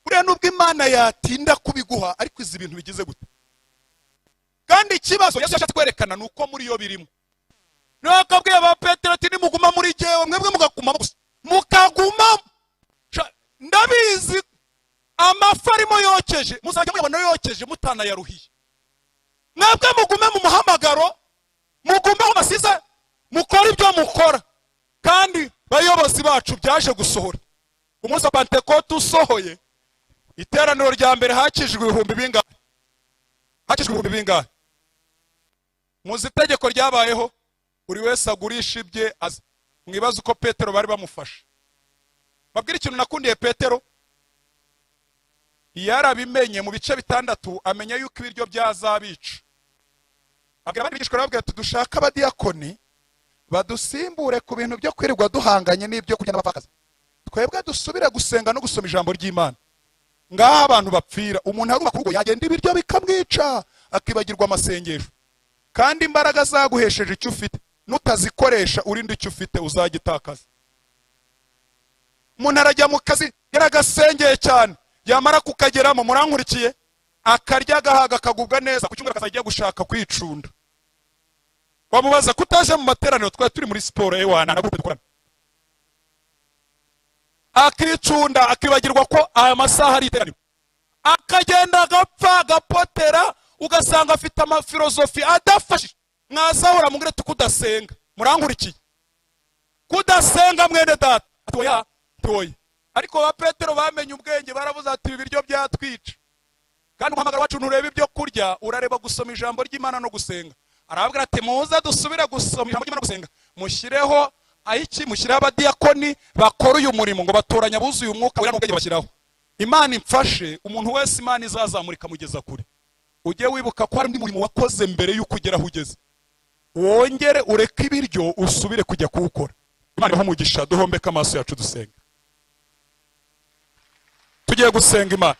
Buriya nubwo Imana yatinda kubiguha, ariko izi bintu bigize gute? Kandi ikibazo Yesu yashatse kwerekana ni uko muri yo birimo. Niwe akabwiye ba Petero ati: "Nimuguma muri jyewe, mwebwe mugagumamo gusa, mukagumamo." Ndabizi, amafi arimo yokeje, muzajya muyabona yokeje mutanayaruhiye. Mwebwe mugume mu muhamagaro, mugume aho basize, mukore ibyo mukora. Kandi bayobozi bacu, byaje gusohora. Umunsi wa Pantekote usohoye, iteraniro rya mbere hakijwe ibihumbi bingahe? Hakijwe ibihumbi bingahe? Muzi itegeko ryabayeho: buri wese agurisha ibye aze. Mwibaze uko Petero bari bamufashe. Babwire ikintu nakundiye Petero: yarabimenye mu bice 6, amenya yuko ibiryo byazabica. Abwira abandi bigishwa, arababwira ati: "Dushake abadiyakoni badusimbure ku bintu byo kwirirwa duhanganye n'ibyo kurya n'abapfakazi, twebwe dusubire gusenga no gusoma ijambo ry'Imana." Ngaho abantu bapfira, umuntu arubaka urugo, yagenda ibiryo bikamwica, akibagirwa amasengesho. Kandi imbaraga zaguhesheje icyo ufite, nutazikoresha urinda icyo ufite, uzagitakaza. Umuntu arajya mu kazi yaragasengeye cyane, yamara kukageramo, murankurikiye, akarya agahaga, akagubwa neza, ku cyumweru akazajya gushaka kwicunda. Wamubaza kutaje mu materaniro: "Twari turi muri siporo, ewana na groupe dukorana." Akicunda, akibagirwa ko aya masaha ari iteraniro, akagenda agapfa, agapotera, ugasanga afite amafilozofi adafashije. Mwazahura mubwire tukudasenga, murankurikiye, kudasenga mwene data, ati: "Oya, ati oya." Ariko ba Petero bamenye ubwenge, baravuze ati: "Ibi biryo byatwica, kandi umuhamagaro wacu ntureba ibyo kurya, urareba gusoma ijambo ry'Imana no gusenga." Arababwira ati: "Muze dusubire gusoma ijambo ry'Imana no gusenga, mushyireho ayiki, mushyireho abadiyakoni bakora uyu murimo." Ngo batoranya abuzuye Umwuka Wera n'ubwenge, bashyiraho. Imana imfashe, umuntu wese Imana izazamura ikamugeza kure, ujye wibuka ko hari undi murimo wakoze mbere y'uko ugera aho ugeze, wongere ureke ibiryo usubire kujya kuwukora. Imana ibahe umugisha. Duhombeke amaso yacu, dusenga. Tugiye gusenga Imana.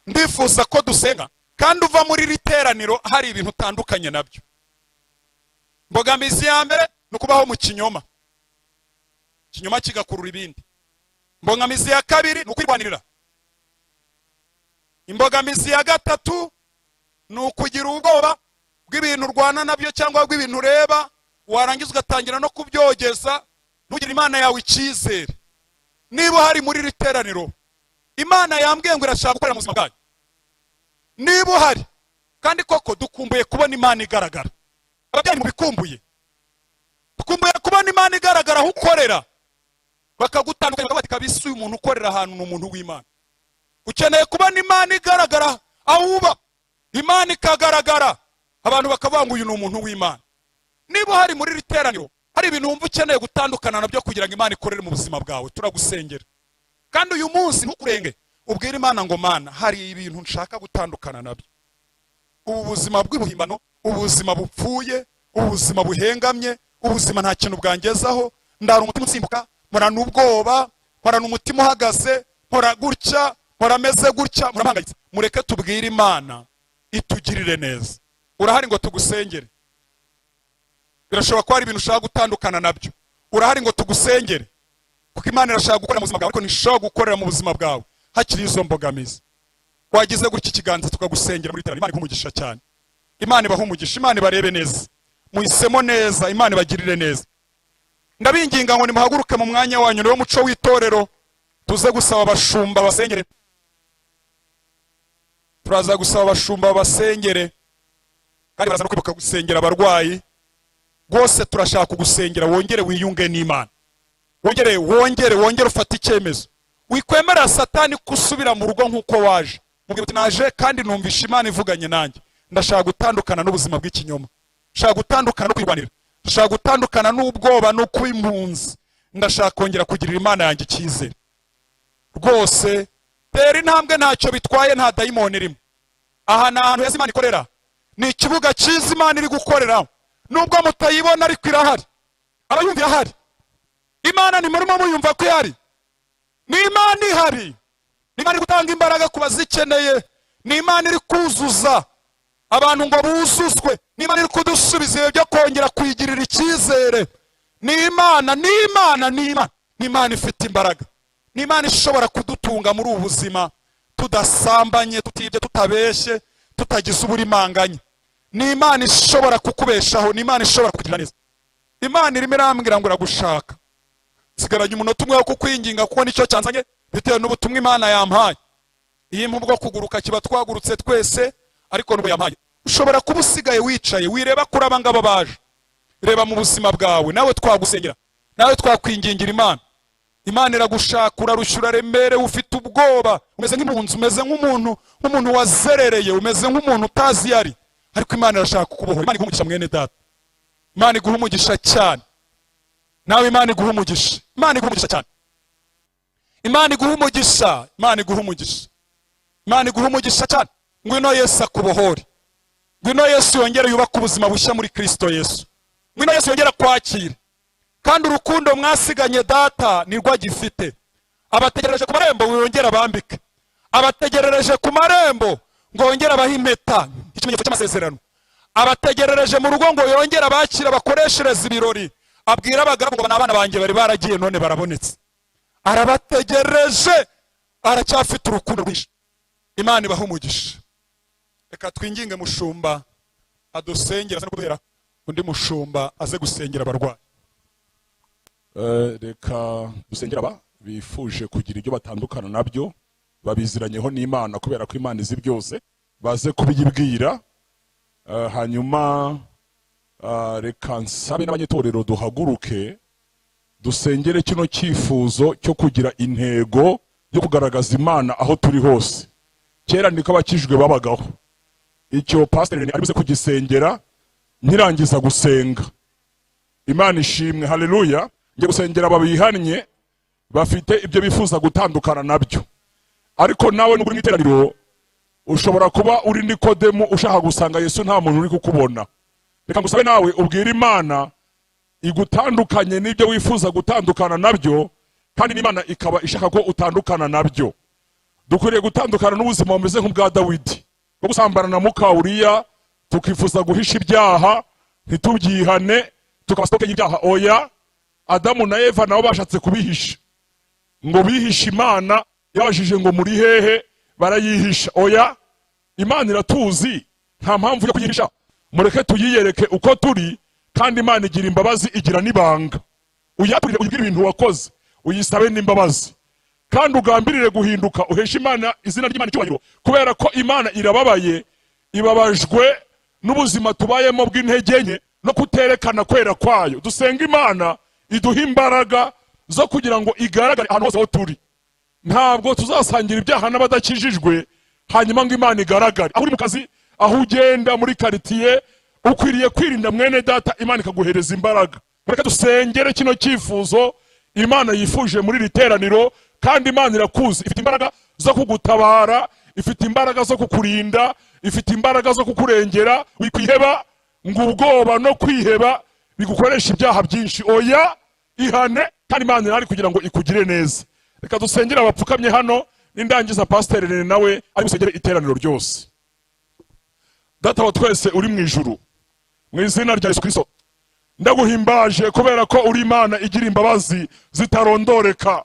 Ndifuza ko dusenga kandi uva muri iri teraniro hari ibintu utandukanye nabyo. Mbogamizi ya mbere ni ukubaho mu kinyoma, ikinyoma kigakurura ibindi. Imbogamizi ya kabiri ni ukwirwanirira. Imbogamizi ya gatatu ni ukugira ubwoba bw'ibintu urwana nabyo cyangwa bw'ibintu ureba, warangiza ugatangira no kubyogeza. Ntugire Imana yawe icyizere. Niba hari muri iri teraniro, Imana yambwiye ngo irashaka gukorera mu buzima bwanyu. Niba uhari kandi koko, dukumbuye kubona Imana igaragara. Ababyeyi mubikumbuye, dukumbuye kubona Imana igaragara aho ukorera, bakagutandukanya, bakavuga bati: "Kabisa uyu muntu ukorera ahantu ni umuntu w'Imana." Ukeneye kubona Imana igaragara aho uba, Imana ikagaragara, abantu bakavuga ngo uyu ni umuntu w'Imana. Niba uhari muri iri teraniro, hari ibintu wumva ukeneye gutandukana nabyo kugira ngo Imana ikorere mu buzima bwawe, turagusengera. Kandi uyu munsi ntukurenge, ubwire Imana ngo: "Mana, hari ibintu nshaka gutandukana nabyo. Ubu buzima bw'ubuhimbano, ubuzima bupfuye, ubuzima buhengamye, ubuzima nta kintu bwangezaho. Ndara umutima usimbuka, mporana ubwoba, mporana umutima uhagaze, mpora gutya, mpora ameze gutya, mpora mpangayitse." Mureke tubwire Imana itugirire neza. Urahari ngo tugusengere? Birashoboka ko hari ibintu ushaka gutandukana nabyo. Urahari ngo tugusengere? Kuko Imana irashaka gukorera mu buzima bwawe, ariko ntishobora gukorera mu buzima bwawe hakiri izo mbogamizi. Wagize gutya ikiganza tukagusengera muri iterambere. Imana iguhe umugisha cyane. Imana ibahe umugisha. Imana ibarebe neza. Muhisemo neza. Imana ibagirire neza. Ndabinginga ngo nimuhaguruke mu mwanya wanyu, niwo muco w'itorero. Tuze gusaba abashumba basengere. Turaza gusaba abashumba basengere, kandi baraza no kwibuka gusengera abarwayi. Rwose turashaka kugusengera wongere wiyunge n'Imana, wongere, wongere, wongere ufate icyemezo. Wikwemerera Satani gusubira mu rugo nk'uko waje. Mubwira uti: "Naje kandi numvisha Imana ivuganye nanjye. Ndashaka gutandukana n'ubuzima bw'ikinyoma, ndashaka gutandukana no kwirwanira, ndashaka gutandukana n'ubwoba no kuba impunzi, ndashaka kongera kugirira Imana yanjye icyizere." Rwose tera intambwe, ntacyo bitwaye, nta dayimoni irimo. Aha ni ahantu heza Imana ikorera, ni ikibuga cyiza Imana iri gukoreraho. Nubwo mutayibona, ariko irahari. Abayumva irahari. Imana ntimurimo muyumva ko ihari? Ni Imana ihari, ni Imana iri gutanga imbaraga ku bazikeneye, ni Imana iri kuzuza abantu ngo buzuzwe, ni Imana iri kudusubiza ibihe byo kongera kuyigirira icyizere. Ni Imana, ni Imana, ni Imana, ni Imana ifite imbaraga, ni Imana ishobora kudutunga muri ubu buzima tudasambanye, tutibye, tutabeshye, tutagize uburimanganye. Ni Imana ishobora kukubeshaho, ni Imana ishobora kukugirira neza. Imana irimo irambwira ngo iragushaka. Nsigaranye umunota umwe wo kukwinginga, kuko nicyo cyanzanye bitewe n'ubutumwa Imana yampaye. Iyi mpu bwo kuguruka kiba twagurutse twese, ariko nubwo yampaye, ushobora kuba usigaye wicaye. Wireba kuri aba ngaba baje, reba mu buzima bwawe. Nawe twagusengera, nawe twakwingingira Imana. Imana iragushaka. Urarushya, uraremerewe, ufite ubwoba, umeze nk'impunzi, umeze nk'umuntu wazerereye, umeze nk'umuntu utazi iyo ari, ariko Imana irashaka kukubohora. Imana iguha umugisha, mwene data. Imana iguha umugisha cyane. Nawe Imana iguha umugisha. Imana iguha umugisha cyane. Imana iguha umugisha. Imana iguha umugisha. Imana iguha umugisha cyane. Ngwino Yesu akubohore. Ngwino Yesu yongere yubake ubuzima bushya muri Kristo Yesu. Ngwino Yesu yongere kwakira. Kandi urukundo mwasiganye data nirwo agifite. Abategereje ku marembo ngo yongere abambike. Abategerereje ku marembo ngo yongere abahe impeta, ikimenyetso cy'amasezerano. Abategerereje mu rugo ngo yongere abakira, bakoreshereze ibirori, abwira abagaragu ngo: "Ni abana banjye bari baragiye, none barabonetse." Arabategereje, aracyafite urukundo rwinshi. Imana ibahe umugisha. Reka twinginge mushumba adusengera, aze no kuduhera undi mushumba aze gusengera abarwayi. Reka dusengera aba bifuje kugira ibyo batandukana nabyo, babiziranyeho n'Imana, kubera ko Imana izi byose, baze kubiyibwira. Hanyuma reka nsabe n'abanyetorero duhaguruke dusengere kino cyifuzo cyo kugira intego yo kugaragaza Imana aho turi hose. Kera niko abakijijwe babagaho. Icyo Pasiteri Rene ari buze kugisengera nkirangiza gusenga. Imana ishimwe, haleluya. Ngiye gusengera babihannye, bafite ibyo bifuza gutandukana nabyo. Ariko nawe nubwo uri mu iteraniro, ushobora kuba uri Nikodemu ushaka gusanga Yesu, nta muntu uri kukubona. Reka ngusabe nawe ubwire Imana igutandukanye n'ibyo wifuza gutandukana nabyo, kandi n'Imana ikaba ishaka ko utandukana nabyo. Dukwiriye gutandukana n'ubuzima bumeze nk'ubwa Dawidi bwo gusambana na muka Uriya, tukifuza guhisha ibyaha ntitubyihane, tukaba stock y'ibyaha. Oya, Adamu na Eva nabo bashatse kubihisha, ngo bihishe Imana yabajije ngo: "Muri hehe?" Barayihisha. Oya, Imana iratuzi, nta mpamvu yo kuyihisha. Mureke tuyiyereke uko turi. Kandi Imana igira imbabazi, igira n'ibanga. Uyaturire, uyibwire ibintu wakoze, uyisabe n'imbabazi, kandi ugambirire guhinduka, uheshe Imana, izina ry'Imana icyubahiro, kubera ko Imana irababaye, ibabajwe n'ubuzima tubayemo bw'intege nke no kuterekana kwera kwayo. Dusenga Imana iduha imbaraga zo kugira ngo igaragare ahantu hose aho turi. Ntabwo tuzasangira ibyaha n'abadakijijwe hanyuma ngo Imana igaragare. Aho uri mu kazi, aho ugenda muri karitiye, ukwiriye kwirinda, mwene data, Imana ikaguhereza imbaraga. Reka dusengere kino cyifuzo Imana yifuje muri iri teraniro. Kandi Imana irakuzi, ifite imbaraga zo kugutabara, ifite imbaraga zo kukurinda, ifite imbaraga zo kukurengera. Wikwiheba ngo ubwoba no kwiheba bigukoresha ibyaha byinshi. Oya, ihane, kandi Imana irahari kugira ngo ikugire neza. Reka dusengere abapfukamye hano, nindangiza Pasiteri Rene nawe ari busengere iteraniro ryose. Data wa twese uri mu ijuru, mu izina rya Yesu Kristo ndaguhimbaje, kubera ko uri Imana igira imbabazi zitarondoreka,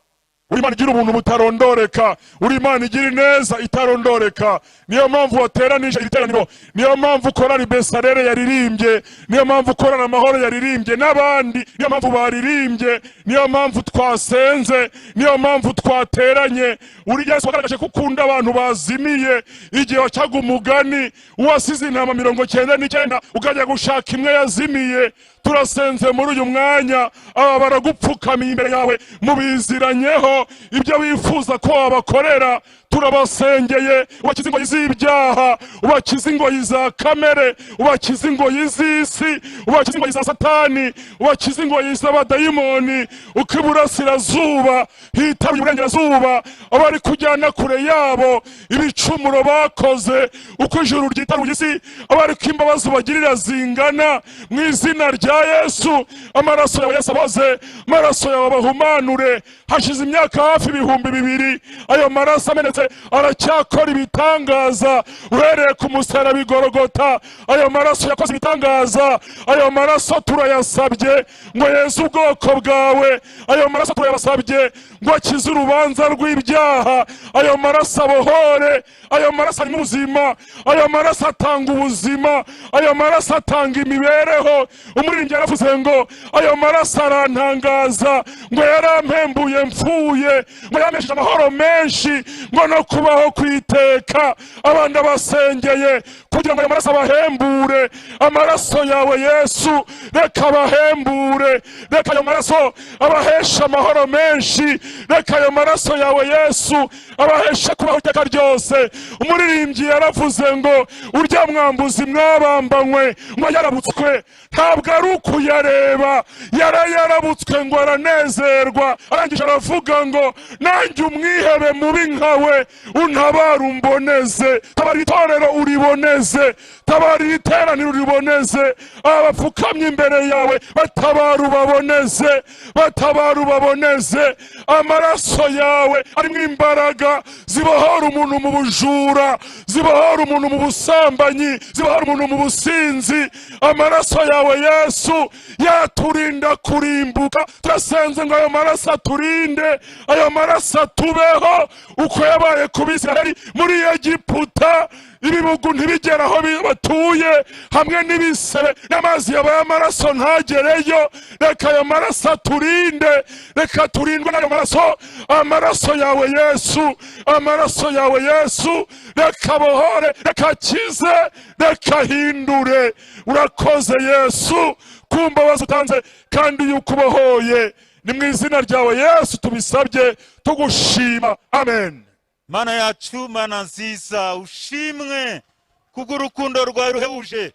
uri Imana igira ubuntu butarondoreka, uri Imana igira ineza itarondoreka. Niyo mpamvu wateranije iri teraniro, niyo mpamvu Korari Besarere yaririmbye, niyo mpamvu Korari Amahoro yaririmbye n'abandi, niyo mpamvu baririmbye, niyo mpamvu twasenze, niyo mpamvu twateranye. Uri Yesu wagaragaje ko ukunda abantu bazimiye igihe wacaga umugani uwasize intama 99 ukajya gushaka imwe yazimiye. Turasenze muri uyu mwanya, aba baragupfukamiye imbere yawe, mubiziranyeho ibyo wifuza ko wabakorera. Turabasengeye, ubakize ingoyi z'ibyaha, ubakize ingoyi za kamere, ubakize ingoyi z'isi, ubakize ingoyi za Satani, ubakize ingoyi z'abadayimoni. Uko iburasirazuba hitaruye iburengerazuba, abari kujyana kure yabo ibicumuro bakoze, uko ijuru ryitaruye isi, abari ko imbabazi ubagirira zingana. Mu izina rya Yesu, amaraso yawe Yesu aboze, amaraso yawe abahumanure. Hashize imyaka hafi 2000, ayo maraso amenetse aracyakora ibitangaza. Uhereye ku musaraba i Gorogota, ayo maraso yakoze ibitangaza. Ayo maraso turayasabye ngo yeze ubwoko bwawe, ayo maraso turayasabye ngo akize urubanza rw'ibyaha, ayo maraso abohore, ayo maraso arimo ubuzima, ayo maraso atanga ubuzima, ayo maraso atanga imibereho. Umuririmbyi yaravuze ngo ayo maraso arantangaza, ngo yarampembuye mfuye, ngo yampesheje amahoro menshi, ngo no kubaho kwiteka. Abandi abasengeye kugira ngo ayo maraso abahembure. Amaraso yawe Yesu reka abahembure, reka ayo maraso abaheshe amahoro menshi, reka ayo maraso yawe Yesu abaheshe kubaho iteka ryose. Umuririmbyi yaravuze ngo urya mwambuzi mwabambanywe ngo yarabutswe, ntabwo ari ukuyareba, yarayarabutswe ngo aranezerwa. Arangije aravuga ngo nanjye umwihebe mubi nkawe untabara umboneze. Tabara itorero uriboneze, tabara iteraniro uriboneze, abapfukamye imbere yawe batabara ubaboneze, batabara ubaboneze. Amaraso yawe arimo imbaraga zibohora umuntu mu bujura, zibohora umuntu mu busambanyi, zibohora umuntu mu businzi. Amaraso yawe Yesu yaturinda kurimbuka. Turasenze ngo ayo maraso aturinde, ayo maraso atubeho uko yabaye ku Bisirayeli muri Egiputa, ibibugu ntibigere aho batuye, hamwe n'ibisebe n'amazi yabaye amaraso ntagereyo. Reka ayo maraso aturinde, reka turindwe n'ayo maraso. Amaraso yawe Yesu, amaraso yawe Yesu, reka bohore, reka akize, reka hindure. Urakoze Yesu ku mbabazi utanze kandi yuko ubohoye. Ni mu izina ryawe Yesu tubisabye tugushima, amen. Mana yacu, Mana nziza, ushimwe kubw'urukundo rwawe ruhebuje.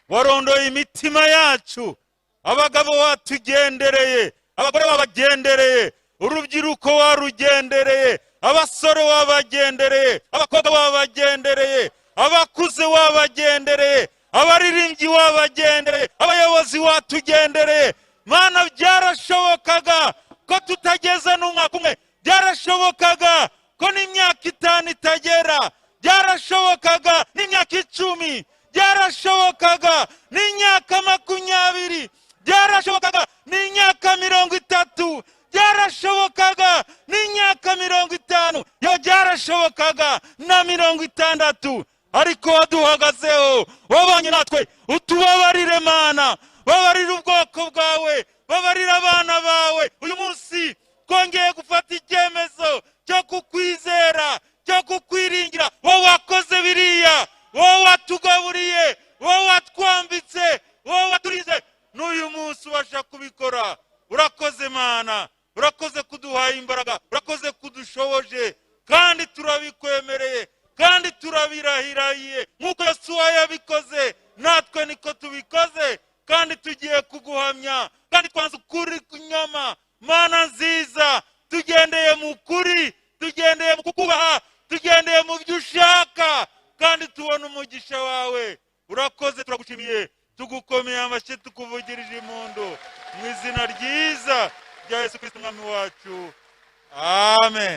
Warondoye imitima yacu, abagabo watugendereye, abagore wabagendereye, urubyiruko warugendereye, abasore wabagendereye, abakobwa wabagendereye, abakuze wabagendereye, abaririmbyi wabagendereye, abayobozi watugendereye. Mana, byarashobokaga ko tutageze n'umwaka umwe, byarashobokaga ko n'imyaka 5 itagera, byarashobokaga n'imyaka 10, byarashobokaga n'imyaka 20, byarashobokaga n'imyaka 30, byarashobokaga n'imyaka 50, yo byarashobokaga na 60, ariko waduhagazeho, wabanye natwe. Utubabarire Mana, babarire ubwoko bwawe, babarire abana bawe. tubasha kubikora. Urakoze Mana, urakoze kuduhaye imbaraga, urakoze kudushoboje, kandi turabikwemereye, kandi turabirahirahiye nk'uko Yosuwa yabikoze, natwe niko tubikoze, kandi tugiye kuguhamya, kandi twanze ukuri kunyama. Mana nziza, tugendeye mu kuri, tugendeye mu kukubaha, tugendeye mu byo ushaka, kandi tubona umugisha wawe. Urakoze, turagushimiye, tugukomeye amashyi, tukuvugirije impundu mu izina ryiza rya Yesu Kristo Umwami wacu. Amen.